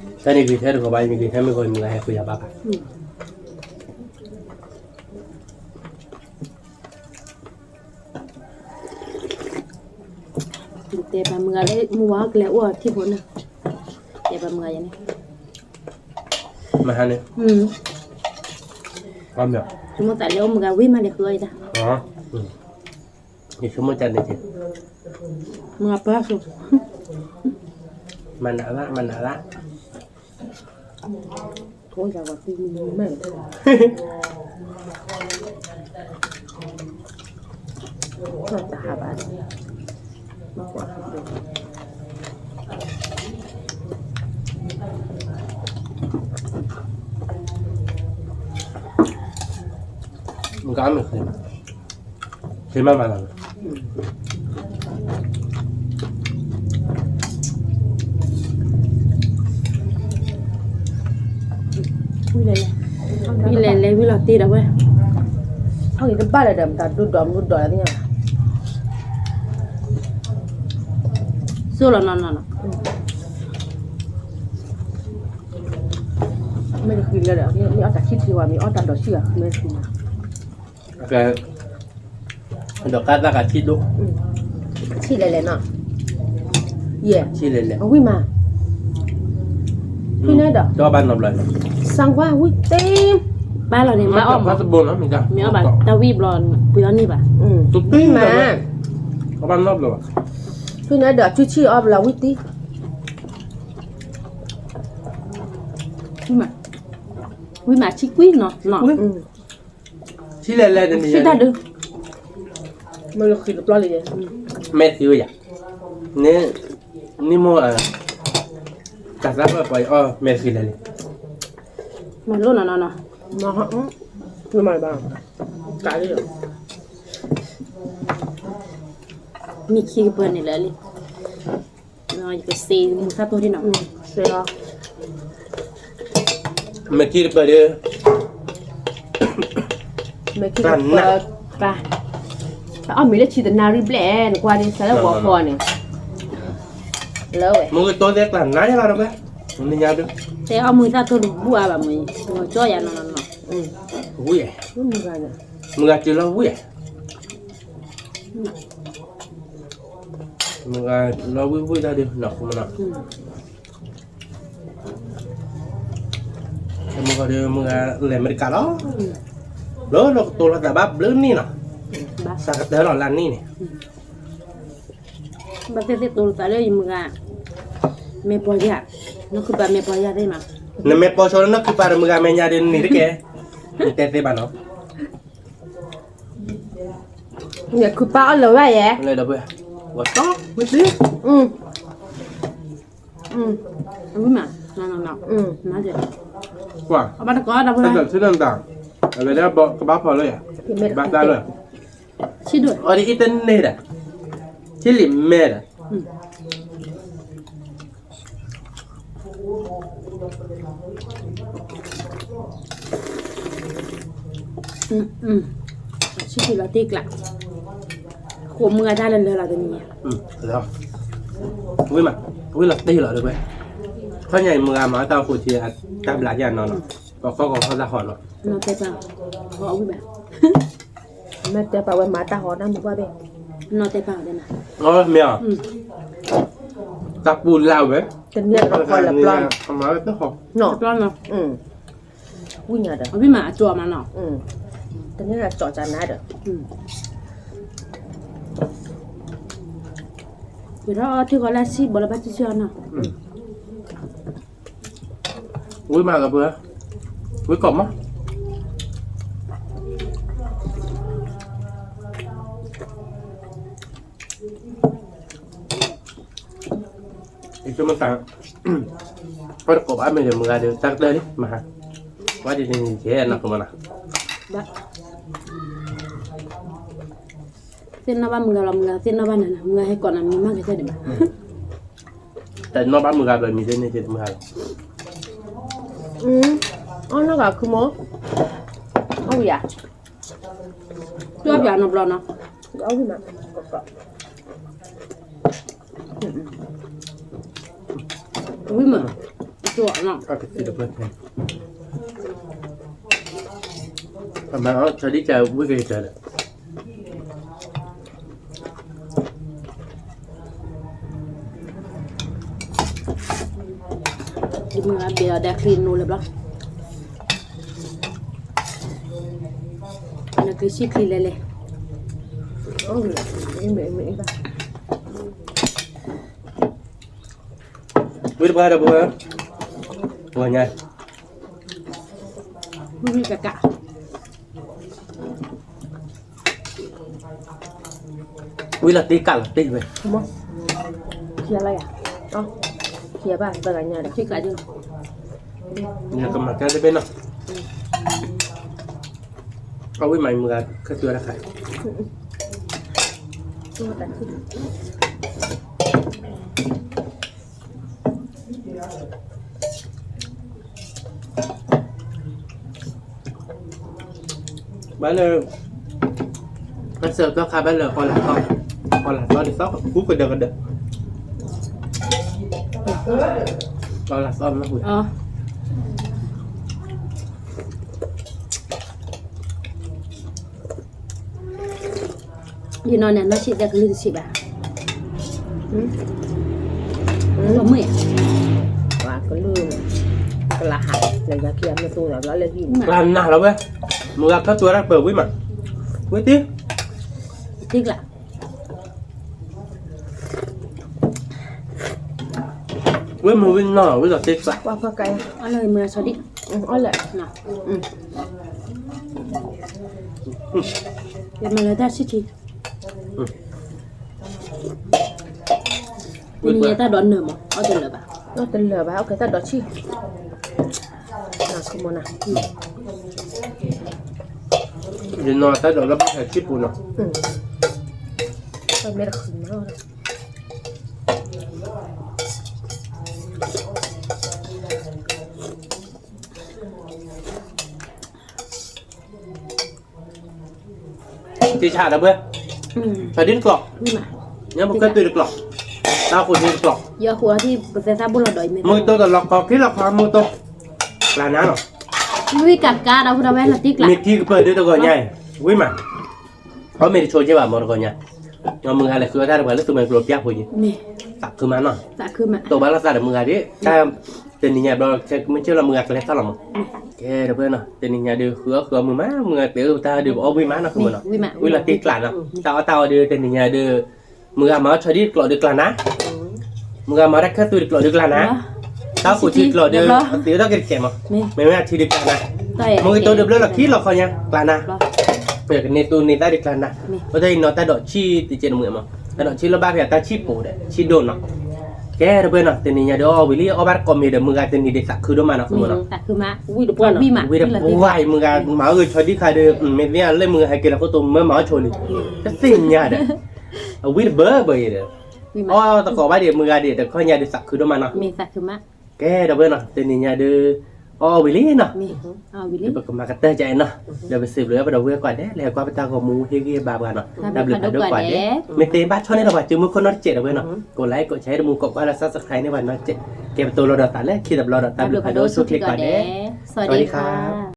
တၢ်န့ၣ်ဂ့ၤထဲတဂီၤဘၣ် ယမ့ၢ်ဂ့ၤထဲမ့ၢ်ဂီၤ ယမုၢ်ဂၤဟဲဃုာ်ယၤဘၣ်ဘၣ်. တဲပှၤမုၢ်ဂၤလၢ မုၢ်ဝါကလဲၤအိၣ်အထံဖိန့ၣ်, တဲပှၤမုၢ်ဂၤယၤန့ၣ်, မဟါန့ၣ်, ဆိကမိၣ်သးလဲၤအိၣ်မုၢ်ဂၤဝံၣ်မးလဲၤဃုအီၣ်ယတၢ်, ယဆိကမိၣ်တၢ်န့ၣ်က့, မုၢ်ဂၤပၢ်ဆိ, မနုၤလၢ မနုၤလၢ ကိးယၤဝဲသံမုၢ်မုၢ်မး, တၢ်တဟးဘၣ်, မုၢ်ဂၤမ့ၢ်ဃ့မး, ဃ့မးမးလီၤ, ဝံၣ်လဲၤလဲၤ ဝံၣ်လဲၤလဲၤ ဝံၣ်လီၤတ့ၢ်ဒီးဝဲ, အီၣ်က့ၤတဘၣ်လၢၤဒီး မတၤဒိၣ်ဒီးမနုၤဒီးလၢသ့ၣ်ညါဘၣ်. စိၢ်လီၤနီၢ်နီၢ်နီၢ်. မ့ၢ်တဃံလၢၤဒီး မ့ၢ်အီၣ်တၢ်ဆံၣ်ထံဝဲ မ့ၢ်အီၣ်တၢ်ဒီးဆံၣ်ဂၤ မ့ၢ်တဃံလၢၤ. ဒီးကါသၣ်ကဆံၣ်ဒိၣ်, ဆံၣ်လဲၤလဲၤနီၤ, ယဲၢ်, ဆံၣ်လဲၤလဲၤ, အဝံၣ်မး, ဖုနဲဒီး တဘၣ်နီတဘျီ, စၢ်ကွၢ်ဝံၣ်သ့, ဘၣ်လီၤန့ၣ် ဘၣ်အီၣ်မး, မ့ၢ်အီၣ်ဘၣ်တၢ်ဝံၣ်ဘျီ, ပှ့ၤအီၣ်န့ၢ်ဘၣ်, ဝံၣ်မး, ဖုနဲဒီးဆံၣ်ဆံၣ်အီၣ်ဘျီဝံၣ်သ့, ဝံၣ်မး, ဝံၣ်မးဆံၣ်ကွံာ်နီၤ, ဆံၣ်လဲၤလဲၤတန့ၣ်, ဆံၣ်တၢ်ဒုး, မ့ၢ်ဃံတဘျီလံ, မဲာ်သံဝဲယၤ, န့ၣ်မိၢ်, တၢ်သၣ်ပှၢ်ပှၢ်အီၣ်မဲာ်သံလဲၤလံ, မၤလိနီၤနီၤနီၤ, မၤဘၣ်, ကးလံ, မ့ၢ်ခံကပၢၤန့ၣ်လၢာ်လံ, ယကစ့မုၢ်သၣ်တိၢ်ဒ်နီၤ, စ့လီၤ, မ့ၢ်ခံကပၢၤဒီး, မ့ၢ်ခံကပၢၤ, တၢ်, အီၣ်မ့ၤလၢဆံတနၣ်ရံၣ်ဘျဲၣ်, နကွၢ်ဒ်ဆၢလၢဂီၤဃီန့ၣ်, လၢဝဲ, မုၢ်ကတိၤသဲကျါနါယၤလီၤဒီးဝဲ, နညါဒုး, တဲအီၣ်မုၢ်သၣ်တိၢ်ဒုးဘူၣ်အါဘၣ်မ့ၢ်, ကၠီယၤနီၤနီၤနီၤ, ဝံၣ်, မုၢ်ဂၤတုၤလီၤဝံၣ်, မုၢ်ဂၤလီၤဝံၣ်ဝံၣ်တၢ်ဒုးနီၤ, မုၢ်ဂၤဒီးမုၢ်ဂၤလဲၤအမဲရကၤလီၤ, လၢလီၤကတိၤလီၤသးဘၣ်ဘျုးနံၣ်နီၤ, စးကတၢၢ်လီၤလါနံၣ်န့ၣ်, ဘၣ်သ့ၣ်သ့ၣ်တိၤလီၤသးလၢယမုၢ်ဂၤ, မဲာ်ပီၤယၤ, နီၢ်ခုပၤမဲာ်ပီၤယၤသ့ၣ်မး, နမဲာ်ပီၤဆိလၢနီၢ်ခုပၤဒီးမုၢ်ဂၤမဲာ်ညါဒီးနံၤတကဲ, နတဲသ့ဘၣ်နီၤ, မဲာ်ခုပၤအီၣ်လၢၤဝဲယဲ, လၢဒီးပှဲၤ, ဝဲတီ, ဝဲတံ, ဝံၣ်မး, ကွၢ်, အဘၣ်တကိးဒီးပှဲၤ, ဆ့ၣ်နီၤတၢ်, အဝဲဒၣ်ကဘၣ်ဖီလၢယၤ, ဘၣ်သၣ်လၢ, ဆ့ၣ်ဒိၣ်, အီၤဒ်အံၤတန့ၢ်ဒီး, ဆ့ၣ်လံၤမဲာ်ဒီး ဆံးလီၤတ့ၢ်ကျး, ဃိးမုၢ်ဂၤတၢ်လၢလၢလီၤတနံၤညါ, ဝံၣ်မး, ဝံၣ်လီၤတ့ၢ်လီၤတဝဲ, ခီညါအံၤမုၢ်ဂၤမၤတၢ်အိၣ်ဃိဆံး, တၢ်ဘျးယၤနီၤနီၤ, ပှၤဃီကီၤဃီတၢ်ဟီနီၤ, မ့ၢ်တဲပာ်ဝဲမၤတၢ်ဟီတၢ်မုၢ်ပှၢ်ဘ့ၣ်, မ့ၢ်, တၢ်ပူၤလၢ်ဝဲ, တနံၤအီၤလၢပျီ, ဝံၣ်ညါဒီး, ဝံၣ်မးအကၠီမးနီၤ, တနံၤအီၤကၠီကၠီနၤဒီး, ယထီၣ်ထံဃီလၢဆံၣ်ဘီလၢဘၣ်တံၢ်ဆံၣ်အီၤနီၤ, ဝံၣ်မးကပှဲၤ, ဝံၣ်ကီးမး ယဆိကမိၣ်သး, ပှၤတကိးဘၣ်မ့ၢ်ဒီးမုၢ်ဂၤဒီး တၢ်ကတၢၢ်လံ မဟါ, ဝဲဒ်န့ၣ်ယဲနီၤကမနီၤ, သ့ၣ်နီၣ်ဘၣ်မုၢ်ဂၤလီၤ မုၢ်ဂၤသ့ၣ်နီၣ်ဘၣ်နၤနီၤ မုၢ်ဂၤဟဲကိးနၤမံၤမးကဲဒံးဘၣ်, တနီၣ်ဘၣ်မုၢ်ဂၤဘၣ်မံၤဒ်န့ၣ်ကမုၢ်ဂၤလီၤ, အီၣ်နီၢ်ဂၤခုမိၢ်, အီၣ်ဝံၤဧါ တူၢ်အီၣ်ပၠးနီတဘျီနီၤ, အီၣ်ဝံၤမး, ဝံၤမး, အကသံၣ်တဖျၢၣ်ဖဲ, အမၤအီၣ်ဆၢဒံၣ်ကဝံၤက့ၤတၢ်ဒီး ယမုၢ်ဂၤဘ့ၣ်အီၤဒီးချံနိလၢၤဘျီ, နက့ၤဆံၣ်ချံလဲၤလဲၤ, ဝံၤတပှၢ်ဒီးပဝဲ, ပှၤညါ, ဝံၤဝံၤကကး ဝံၤလီၤတ့ၢ်ကးလီၤတ့ၢ်ဝဲ, ခံဂၤလၢယၤ, ခံဂၤဘၣ်တဂၤညါဒီး ယကမၤကဲတဘ့ၣ်နီၤ, အဝံၤမၤမုၢ်ဂၤခက်တုၤတခါ ဘၣ်လၢ အစၢၤသီခါဘၣ်လၢကီၢ်လၢသီ, ကီၢ်လၢသီဒ်သိးကူကဒၢကဒၢ, ကီၢ်လၢသီမ့ၢ်ဝဲ, ယနီၢ်န့ၣ် နီၢ်ဆံးသဲကလုၢ်တဆံးဘၣ်, မ့ၢ်, ပှၤကလုၢ်, ကလၤဟး, လၢယၤခံဂၤမ့ၢ်သူလီၤလၢဟံၣ်, ကျါနၤလီၤဝဲ, မုၢ်ဂၤခီတူၢ်ဝဲဒၣ်ပၢၢ်ဝံၤမး, ဝံၤတံၢ်, တံၢ်ကျါ ဝဲမုၢ်ဝံၤနီၢ် ဝံၤလီၤတံၢ်ကျါ, အီၣ်လၢမုၢ်ဂၤဆီဒံၣ်, အီၣ်လၢ, ယမၤလၢတၢ်ဆံၣ်ထံ, တနံၤညါတၢ်ဒိးနၢၤမး အီၣ်တလၢာ်ဘၣ်, အီၣ်တလၢာ်ဘၣ် အီၣ်ကဲတၢ်ဒိးဆံၣ်, န, ယနီၢ်တၢ်ဒိးလၢဘၣ်ဆံၣ်ပူၤနီၤ, မ့ၢ်တဃုမး တံၢ်ဆးဒီးဘၣ်, ဆီဒံၣ်တကျိး, ညါပကဲတုၤတကျိး, တၢ်ဃိးဒံၣ်တကျိး, မုၢ်ကတိၤတလီၤကီခံလီၤခီမုၢ်ကတိၤ, ကျါနၤနီၤ, မ့ၢ်ထံကပၢၢ်ဒုတဂီၤညါ, ဝံၤမး, အီၣ်မ့ၢ်တဆိကဲဘၣ်မ့ၢ်တဂီၤညါ, မုၢ်ဂၤလဲၤဃုအီၣ်တၢ်တပှၤလၢသူမှဲကျိၤပျၢ်ဖိယံၤ, သးခုမးနီၤ, တိာ်ဘၣ်လိာ်သးဒီးမုၢ်ဂၤဒ်, တၢ်, တနံၤညါဘျီ, မုၢ်ကလီၤမုၢ်ဂၤကလဲၤထီၣ်လီၤမး, ကဲဒီးဘၣ်နီၤ တနံၤညါဒုး ဃုအီၣ်ဃုအီမုၢ်မး မုၢ်ဂၤတဲအၢတၢ်ဒုး ပအီၣ်ဝံၤမးနီၤ ဃုမးနီၤ, ဝံၤလီၤတံၢ်ကျါနီၤ တၢ်အီၣ်တၢ်အီဒုး တနံၤညါဒုး, မုၢ်ဂၤမၤအီၣ်ဆီဒံၣ်တကျိးဒုးကျါနၤ, မုၢ်ဂၤမၤအီၣ်တၢ်ခဲသူတကျိးဒုးကျါနၤ, တၢ်အိၣ်ခိးထံတကျိးဒုး အသံးအၢထီၣ်က့ၤတကဲးမး, မ့မ့ၢ်အထံဒုးကျါနၤ, မုၢ်ကတိၤဒုးဘျၢလီၤခံလီၤခီညါ ကျါနၤ, ကန့ၢ်သူန့ၢ်သၣ်ဒုးကျါနၤ, အဃိသတးအံၤနီၤ တၢ်ဒိးဆံၣ်တကဲးတမုာ်မး, တၢ်ဒိးဆံၣ်လီၤဘၣ်ဖဲအတၢ်ဆံၣ်ပူၤဒီး ဆံၣ်ဒိၣ်နီၤ, ကဲဒီးဘၣ်နီၤ တနံၤညါဒုးအီၣ်ဝံၤလံ အီၣ်ဘၣ်တကိးမ့ၤဒီး မုၢ်ဂၤတနံၤဒုးသးခုဒိၣ်မးနီၤ ဃုမးနီၤ, ဝံၤတပှၢ်အံၤ မုၢ်ဂၤမၤအီၣ်ဂ့ၤဆီဒံၣ်ခါဒီး မ့ၢ်သ့အီၤလၢမုၢ်ဂၤဟဲက့ၤလီၤခိၣ်တိၤမၢမၤအီၣ်ဆိလံ, တသ့ၣ်ညါဒီး, အဝံၤတဘၢဘၢအံၤဒီး, အီၣ်တကိးဘၣ်ဒံး မုၢ်ဂၤဒံး တခီညါဒုးသးခုဒိၣ်မးနီၤ, ကဲဒီးဘၣ်နီၤ တနံၤညါဒုး, အီၣ်ဝံၤလံနီၤ, ပကမၤကတၢၢ်ကအဲၣ်နီၤ, ဒီးပစံးဘျုးပဒီပုၢ်ဝဲၢ်ကိးဂၤဒဲး လဲၤကွၢ်ပတၢ်ဂီၤမူဟ့ၣ်ဂံၢ်ဟ့ၣ်ဘါပှၤနီၤ, တၢ်ဘျုးဖးဒိၣ်ကိးဂၤဒဲး, မ့ၢ်သ့ဘၣ်ဆီၣ်န့ၢ်ဒီးပှၤစုမုၢ်ခိၣ်နီတစဲးဒီးဘၣ်နီၤ, ကိးlikeကိးshareတမူကိးကွၢ်လၢ subscribe န့ၢ်ပှၤနီတစဲး, ကဲပတိၤလီၤဒီးသးလၢခံတဘျီဒီး တၢ်ဘျုးဖးဒိၣ်ဆိၣ်ဂ့ၤကိးဂၤဒဲး, စဝၤဒံခါ